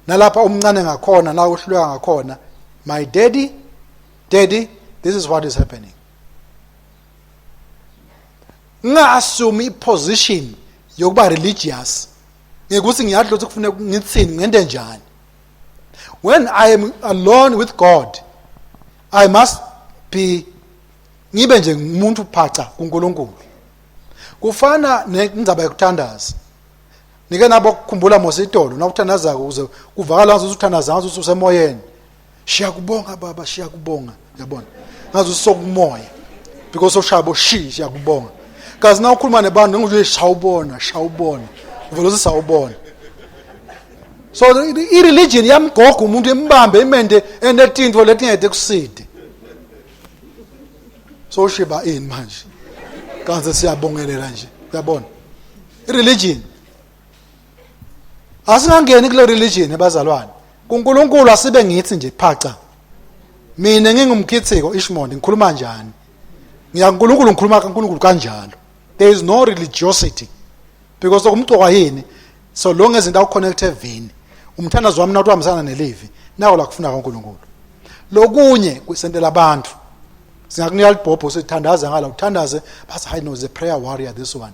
nalapha umncane ngakhona, la uhluleka ngakhona. My daddy, daddy, this is what is happening. Nginga-assume i-position yokuba religious ngikuthi ngiyadla ukuthi kufuneka ngithini, ngente njani. When I am alone with God, I must be ngibe nje umuntu phaca kuNkulunkulu. Kufana nendzaba yokuthandaza. Nike nabo kukhumbula mos itolo nawuthandazako uze kuvakala ngathi uthandaza ngathi usemoyeni. Siyakubonga baba, siyakubonga, yabona, ngathi usokumoya because oshaya bo shi siyakubonga. Kazi na ukhuluma nebantu ngisho shawubona, shawubona, uvela uthi sawubona. So i-religion yamgoga umuntu, imbambe imende enetinto letingede kuside. So shiba ini manje kanti siyabongelela nje, uyabona, i-religion. Asingangeni kule religion ebazalwane. KuNkulunkulu asibe ngithi nje phaca. Mina ngingumkhithiko Ishmond, ngikhuluma njani? Ngiya kuNkulunkulu, ngikhuluma kaNkulunkulu kanjalo. There is no religiosity because okumcoka yini? So long as into awuconnect evini, umthandazo wami nawuthi uhambisana nelivi, nako la kufuna kaNkulunkulu. Lokunye kusentela abantu, singakunika libhobho sithandaze ngala, uthandaze bathi, "Hayi no, the prayer warrior this one."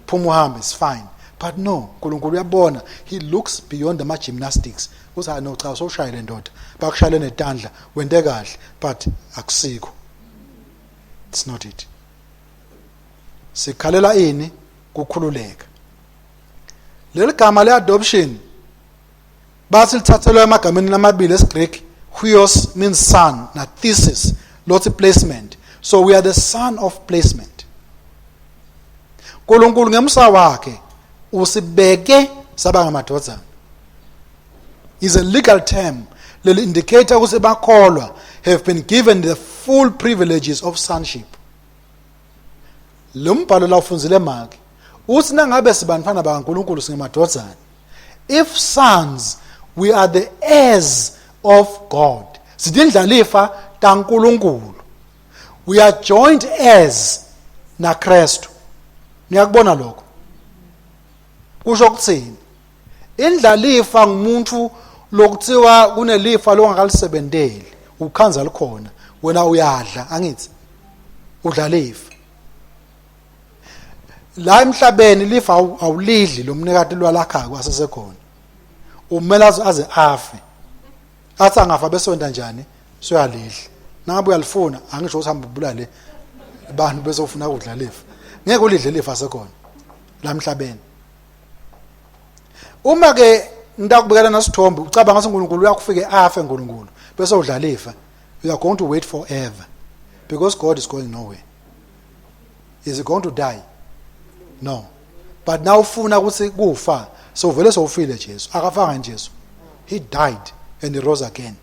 Phuma uhambe, it's fine. But no, uNkulunkulu uyabona, he looks beyond ama gymnastics. Uthi, "Hayi no, cha, sowushayile ndoda, bakushayele netandla, wente kahle, but akusikho, it's not it." Sikhalela ini? Kukhululeka. Leli gama le adoption bathi lithathelwa emagameni lamabili esiGreek, huios means son na thesis lothi placement. So we are the son of placement. uNkulunkulu ngemsa wakhe usibeke saba ngamadvodzana. Is a legal term leli indicator ukuthi bakholwa have been given the full privileges of sonship. Lo mbhalo la ufunzile make uthi nangabe sibantwana bakaNkulunkulu, singemadvodzana. If sons, we are the heirs of God. Sidindlalifa taNkulunkulu. We are joint heirs naKristu. Niyakubona lokho kusho ukuthini? Indlalifa ngumuntu lokuthiwa kunelifa longakalisebenteli, ukhanza likhona, wena uyadla, angithi udla lifa la emhlabeni. Lifa awulidli, lo mnikati lwalakha kwasesekhona, umela aze afe. Athi angafa bese wenta njani? Soyalidla. Nangabe uyalifuna, angisho ukuthi hamba ubulale abantu bese ufuna ukudla lifa. Ngeke ulidle lifa sekhona la emhlabeni. Uma ke ngitakubukela nasithombe ucabanga ukuthi uNkulunkulu uyakufike afe uNkulunkulu bese udlala ifa, you are going to wait forever because God is going nowhere. Is he going to die? No. But now ufuna ukuthi kufa, so vele sowufile Jesu. Akafanga Jesu. He died and he rose again.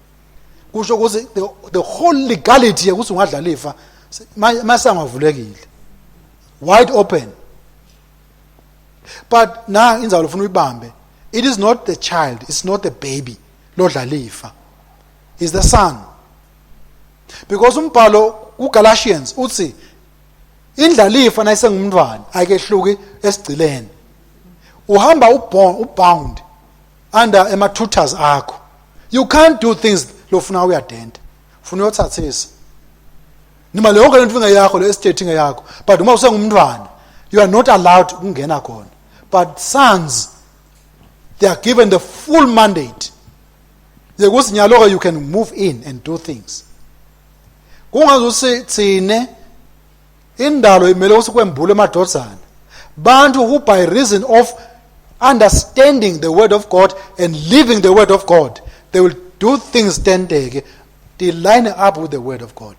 Kusho ukuthi the whole legality yokuthi ungadlala ifa masango avulekile. Wide open. But na inzalo ufuna uyibambe. It is not the child, it's not the baby lodlala ifa. It's the son. Because umbhalo kuGalatians uthi indlalifa nayisengumntwana ayikehluki esigcileni. Uhamba ubound under ema tutors akho. You can't do things lofuna uyadenta. Ufuna uyothathisa. Noma leyo yonke lento ingeyakho le estate ingeyakho, but uma usengumntwana you are not allowed ukungena khona. But sons, they are given the full mandate. Yekuthi nyaloke you can move in and do things. Kungazuthi thine indalo imele ukuthi kwembule emadodana. Bantu who by reason of understanding the word of God and living the word of God, they will do things tenteke, they line up with the word of God.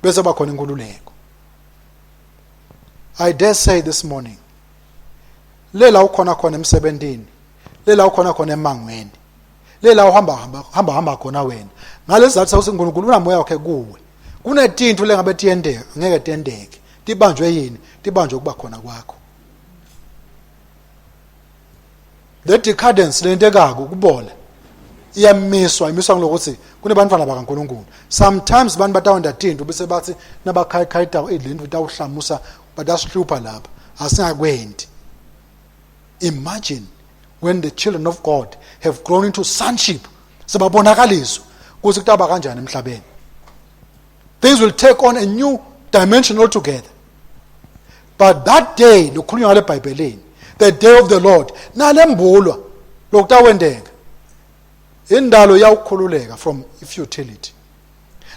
Bese bakhona inkululeko. I dare say this morning, lela ukhona khona emsebentini, lela ukhona khona emangweni, lela uhamba hamba hamba hamba khona wena. Ngalesizathu sokuthi uNkulunkulu unamoya wakhe kuwe. Kunetinto lengabe tiyendeka, ngeke tendeke. Tibanjwe yini? Tibanjwe kuba khona kwakho. The decadence lentekako kubola iyamiswa, imiswa ngilokuthi kunebantwana bakaNkulunkulu. Sometimes abantu batawenda tinto bese bathi nabakhayikhayi lento itawuhlamusa batasihlupha lapha asingakwenti. Imagine when the children of God have grown into sonship, sebabonakaliswa ukuthi kutaba kanjani emhlabeni. Things will take on a new dimension altogether. But that day lokhulunywa ngale eBhayibhelini, the day of the Lord, nalembulwa lokutawendeka. Indalo iyawukhululeka from futility.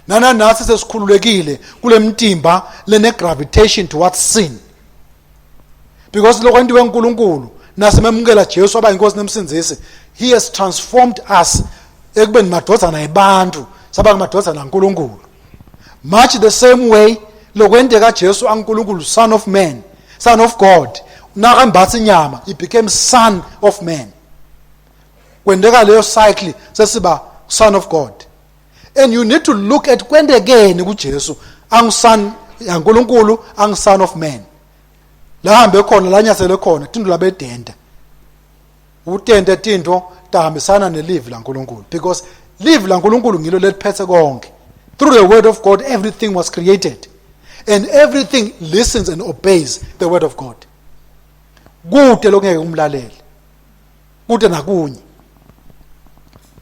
Nana nathi sesikhululekile kulemtimba lene gravitation towards sin. Because lokwentiwe uNkulunkulu nasememukela Jesu aba inkosi nemsindzisi, he has transformed us ekubeni madvodzana ebantu saba ngamadvodzana kaNkulunkulu. Much the same way lokwenteka Jesu aNkulunkulu, son of man, son of God, nakambatha inyama, he became son of man. Kwenteka leyo cycle sesiba son of God. And you need to look at kwentekeni kuJesu anguson yaNkulunkulu, anguson of man. La hambe khona, la nyathele khona, tinto labedenta. Utente tinto tahambisana nelivi laNkulunkulu, because livi laNkulunkulu ngilo leliphethe konke. Through the word of God everything was created, and everything listens and obeys the word of God. Kude lokungeke kumlalele, kude nakunye.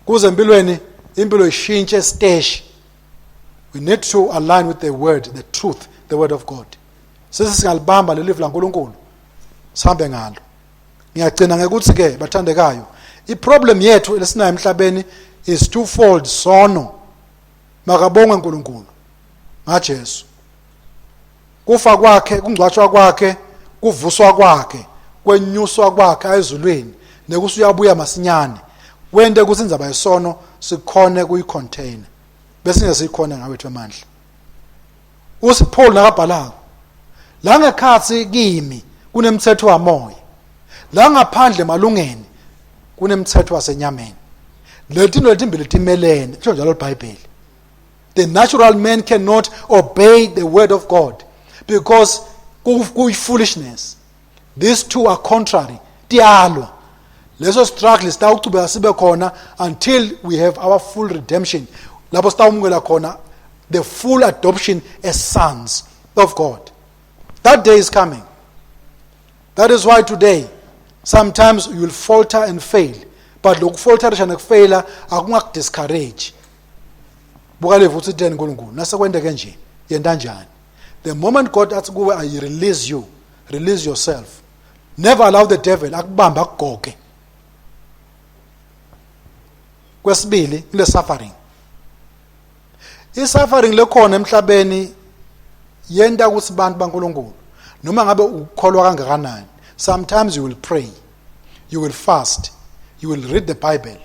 Kuze empilweni impilo ishintshe stage, we need to align with the word, the truth, the word of God. Sese singalibamba leli livi laNkulunkulu sihambe ngalo. Ngiyagcina ngekuthi ke bathandekayo, iproblem yethu lesinayo emhlabeni is twofold. Sono, makabongwe uNkulunkulu ngaJesu. Kufa kwakhe, kungcwatshwa kwakhe, kuvuswa kwakhe, kwenyuswa kwakhe ezulwini, nekuthi uyabuya masinyane, wente ukuthi indzaba yesono sikhone kuyicontain bese ngesikhona ngawethu amandla. UsiPaul nakabhalako la ngekhathi kimi kunemthetho wamoya, la ngaphandle malungeni kunemthetho wasenyameni. Leti letimbili timelene, kusho njalo iBhayibheli. The natural man cannot obey the word of God because kuyi foolishness. These two are contrary. Tiyalwa. Leso struggle sitawuchubeka sibe khona until we have our full redemption. Lapho sitawumukela khona the full adoption as sons of God. That day is coming. That is why today sometimes you will falter and fail. But lokufalterisha nekufaila akungakudiscourage. Buka le futhi utheni uNkulunkulu nasekwenteke nje yenta njani. The moment God athi kuwe I release you, release yourself. Never allow the devil akubamba akugoge. Kwesibili kule suffering. I-suffering lekhona emhlabeni yenta ukuthi bantu baNkulunkulu noma ngabe ukukholwa kangakanani, sometimes you will pray. You will fast, you will read the Bible.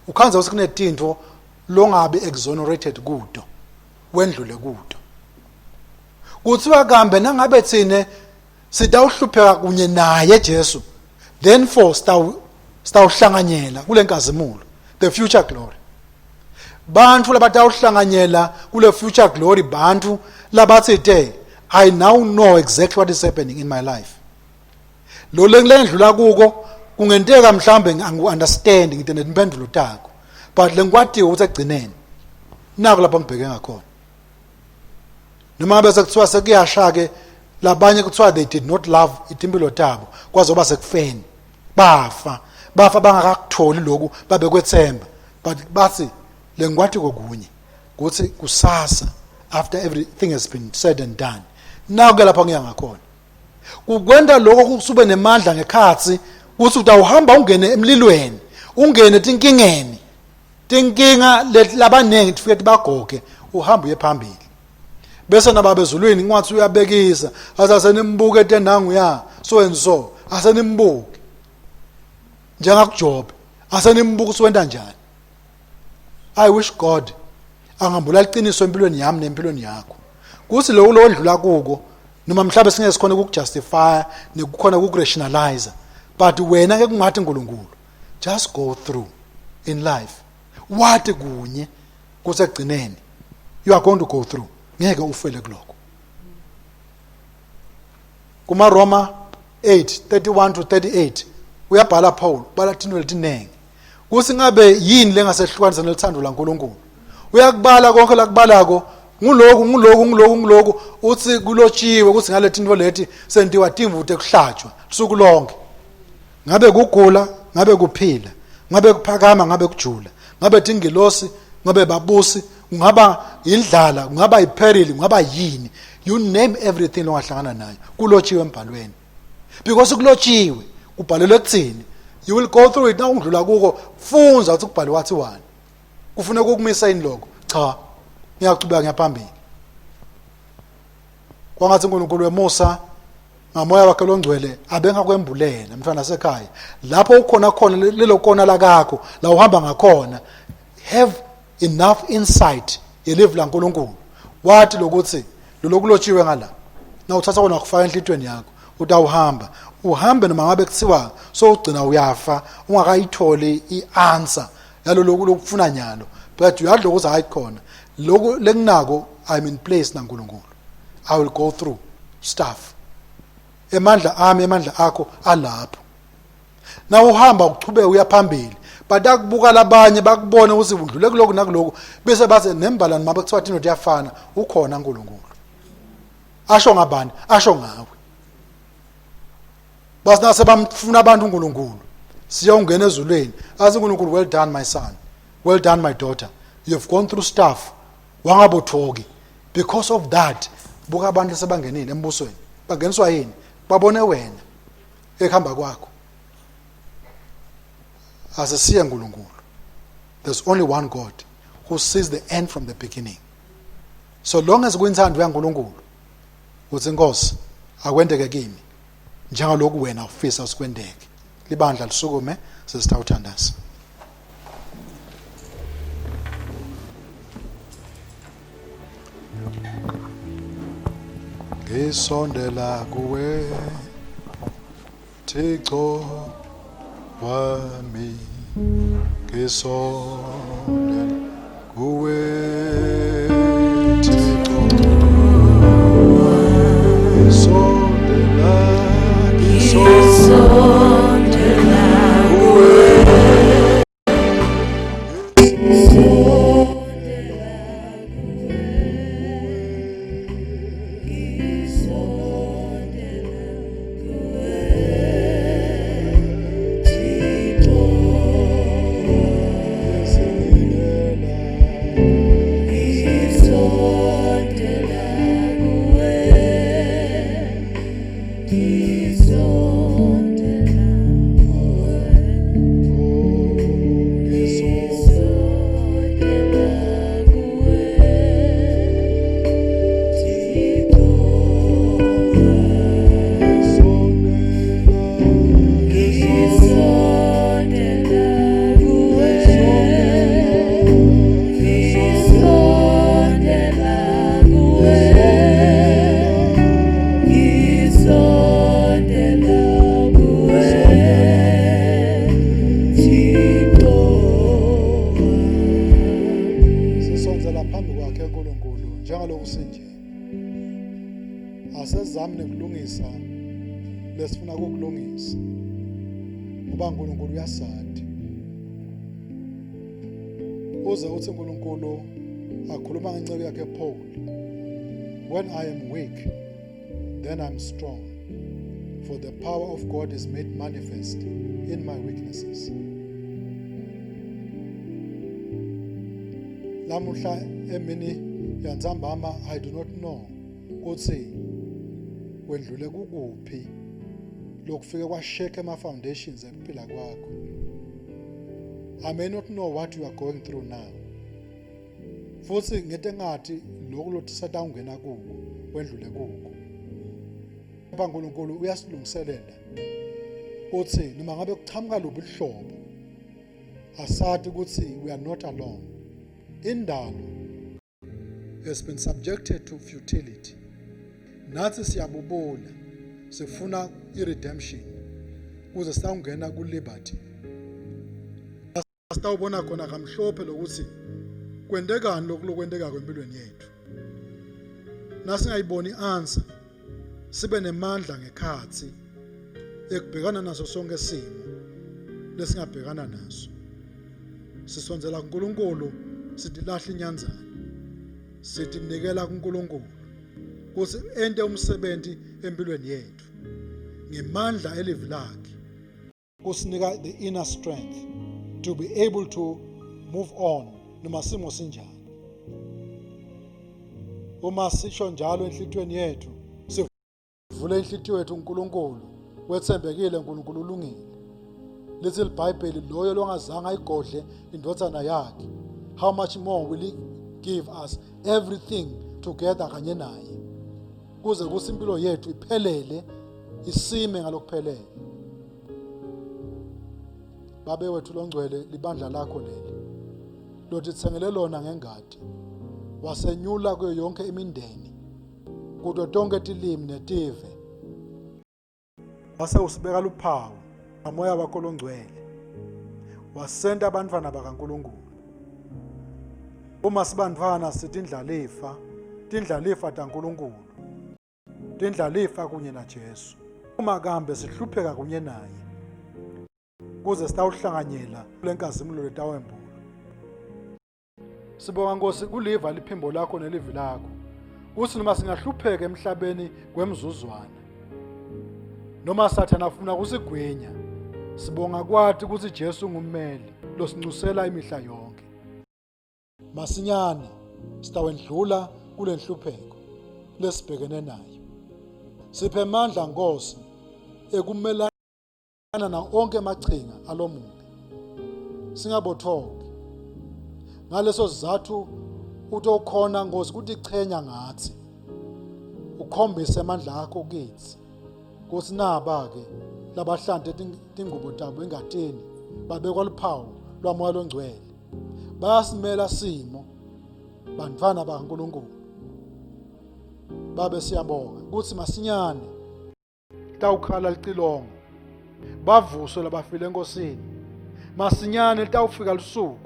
Ukhandza ukuthi kunetintfo longabi exonerated kuto, wendlule kuto. Kuthiwa kambe nangabe thine sitawuhlupheka kunye naye Jesu, then for sitawuhlanganyela kule nkazimulo, the future glory. Bantfu labatawuhlanganyela kule future glory, bantfu labathi te I now know exactly what is happening in my life. Lo lengidlula kuko kungenteka mhlambe angu-understand ngite netimpendulo takho, but lengikwatiwe ukuthi ekugcineni nako lapho ngibheke ngakhona. Noma ngabe sekuthiwa sekuyasha ke, labanye kuthiwa they did not love itimpilo tabo kwazoba sekufeni, bafa bafa bangakakutholi lokhu babekwethemba, but bathi lengikwati kokunye ukuthi kusasa after everything has been said and done, naku ke lapha ngiya ngakhona. Kukwenta lokho kusube nemandla ngekhatsi ukuthi utawuhamba ungene emlilweni, ungene etinkingeni, tinkinga labaningi tifike tibagoge, uhamba uye phambili. Bese nababa ezulwini ngathi uyabekisa, asasenimbuke tenangu ya so and so, asenimbuke njengakuJobe, asenimbuke uswenta njani. I wish God angambula iqiniso empilweni yami nempilweni yakho, kuthi lokhu lodlula kuko noma mhlawumbe singeke sikhona ukujustify nekukhona ukurationalize, but wena ke kungathi uNkulunkulu just go through in life, wathi kunye kusegcineni you are going to go through, ngeke ufele kuloko. Kuma Roma 8:31 to 38 uyabhala Paul, bala tinto letinengi kuthi ngabe yini lengasehlukanisa nelithando laNkulunkulu. Uyakubala konke lakubalako, nguloku nguloku nguloku nguloku, uthi kulotshiwe ukuthi ngale tinto leti sentiwa timvu tekuhlatshwa suku lonke. Ngabe kugula, ngabe kuphila, ngabe kuphakama, ngabe kujula, ngabe tingilosi, ngabe babusi, kungaba indlala, kungaba iperil, kungaba yini, you name everything longahlangana nayo kulotshiwe embhalweni. Because kulotshiwe, kubhalelwe kuthini, you will go through it. Na ungidlula kuko, fundza ukuthi kubhalwe wathiwani, kufuneka ukumisa yini lokho. Cha, ngiyachubeka ngiyaphambili. Kwangathi uNkulunkulu wemusa ngamoya wakhe longcwele abengakwembulela mntwana sekhaya lapho ukhona khona lelo kona lakakho la uhamba ngakhona. Have enough insight yelivi laNkulunkulu, wathi lokuthi lolokulotshiwe ngala na uthatha kona wakufaka enhlitweni yakho, utawuhamba uhambe noma ngabe kuthiwa sowugcina uyafa ungakayitholi i-answer yaloloku lokufuna nyalo, but uyadla ukuthi hayi khona lokhu lenginako, I'm in place naNkulunkulu, I will go through stuff. Emandla ami, emandla akho alapho. Na uhamba uchubeke uya phambili, batakubuka labanye bakubone ukuthi undlule kulokhu nakulokhu, bese bathi nembala noma kuthiwa thina kuyafana, ukhona uNkulunkulu. Asho ngabani? Asho ngawe. Basina bamfuna abantu uNkulunkulu, siyongena ezulwini, athi uNkulunkulu, well done my son, well done my daughter, you have gone through stuff wangabothoki. Because of that, buka abantu sebangenile embusweni. Bangeniswa yini? Babone wena ekuhamba kwakho. Asisiye uNkulunkulu. There's only one God who sees the end from the beginning. So long as kuyinthando yaNkulunkulu uthi inkosi akwenteke kimi njengaloku wena ufisa sikwenteke. Libandla lisukume sesitawuthandaza. Ngisondela kuwe Thixo wami, ngisondela kuwe Thixo, ngisondela, ngisondela kuwe. Njengaloku sinje asezami nekulungisa lesifuna kukulungisa ngoba uNkulunkulu uyasati. Uze uthi uNkulunkulu akhuluma ngenceku yakhe Paul, when I am weak then I'm strong, for the power of God is made manifest in my weaknesses. Lamuhla emini yantsambama I do not know kutsi wendlule kukuphi lokufike kwashake ema foundations ekuphila kwakho. I may not know what you are going through now. Futhi ngete ngathi lokhu lothi satawungena kuko wendlule kuko. Kepha uNkulunkulu uyasilungiselela kuthi noma ngabe kuchamuka luphi uhlobo asathi ukuthi we are not alone. Indalo has been subjected to futility. Nathi siyabubula sifuna i-redemption kuze sitawungena ku-liberty. Sitawubona khona kamhlophe lokuthi kwentekani lokhu lokwentekako empilweni yethu. Nasingayiboni i-answer sibe nemandla ngekhatsi ekubhekana naso sonke simo lesingabhekana naso. Sisondzela kuNkulunkulu sitilahla inyandzana. Sitinikela kuNkulunkulu kuthi ente umsebenzi empilweni yethu ngemandla elivi lakhe. Kusinika the inner strength to be able to move on noma simo sinjani. Uma sisho njalo enhlitiyweni yethu, sivule inhlitiyo yethu uNkulunkulu wethembekile, uNkulunkulu ulungile. Lithi iBhayibheli loyo longazange ayigodle indvodzana yakhe, how much more will he give us everything together kanye naye, kuze kuthi impilo yethu iphelele, isime ngalokuphelele. Babe wethu longcwele, libandla lakho leli lotitsengele lona ngengati, wasenyula kuyo yonke imindeni, kuto tonke tilimi netive, wase usibeka luphawu ngamoya wakho longcwele, wasenta abantwana bakaNkulunkulu. Uma sibantwana sitindlalifa, tindlalifa taNkulunkulu, tindlalifa kunye naJesu. Uma kambe sihlupheka kunye naye, kuze sitawuhlanganyela kule nkazimulo letawembulwa. Sibonga Nkosi kuliva liphimbo lakho nelivi lakho, kuthi noma singahlupheka emhlabeni kwemzuzwana, noma Sathane afuna kusigwinya, sibonga kwathi ukuthi Jesu ungummeli losincusela imihla yonke. Masinyane sitawendlula kule nhlupheko lesibhekene nayo. Siphe amandla Nkosi ekumelana na onke amachinga alomubi, singabothoki. Ngaleso sizathu utokhona Nkosi kutichenya ngathi, ukhombise amandla akho kithi. Nkosi naba-ke labahlante tingubo tabo engatini, babekwa luphawu lwamoya longcwele, bayasimela simo bantfwana bakaNkulunkulu. Babe siyabonga ukuthi masinyane litawukhala licilongo, bavuswe labafile enkosini. Masinyane litawufika lusuku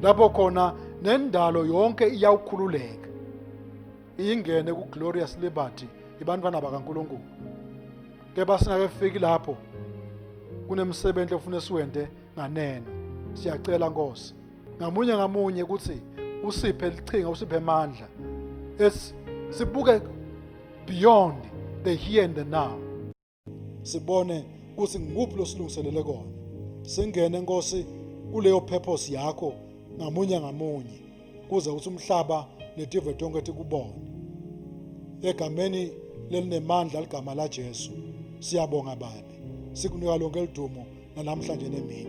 lapho khona nendalo yonke iyawukhululeka ingene ku-glorious liberty ibantwana bakaNkulunkulu. Kepha singakefiki lapho, kunemsebenzi ofuna siwente nganeno. Siyacela Nkosi ngamunye ngamunye ukuthi usiphe lichinga, usiphe amandla sibuke beyond the here and the now, sibone ukuthi ngikuphi losilungiselele kona, singene Nkosi kuleyo purpose yakho ngamunye ngamunye, kuze ukuthi umhlaba netive tonke tikubone. Egameni lelinemandla ligama la Jesu siyabonga Babe, sikunika lonke lidumo namhlanje nemini.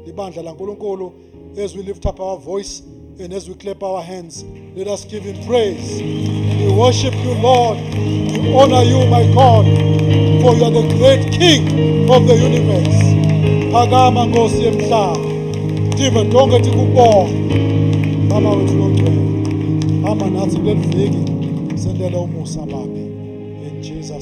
Libandla laNkulunkulu, as we lift up our voice and as we clap our hands, let us give him praise. We worship you, Lord. We honor you, my God, for you are the great King of the universe. Phakama Nkosi yemhlaba, tive tonke tikubonga. Baba wethu longcwele, hamba nathi kuleli viki, sentele umusa Babe, in Jesus.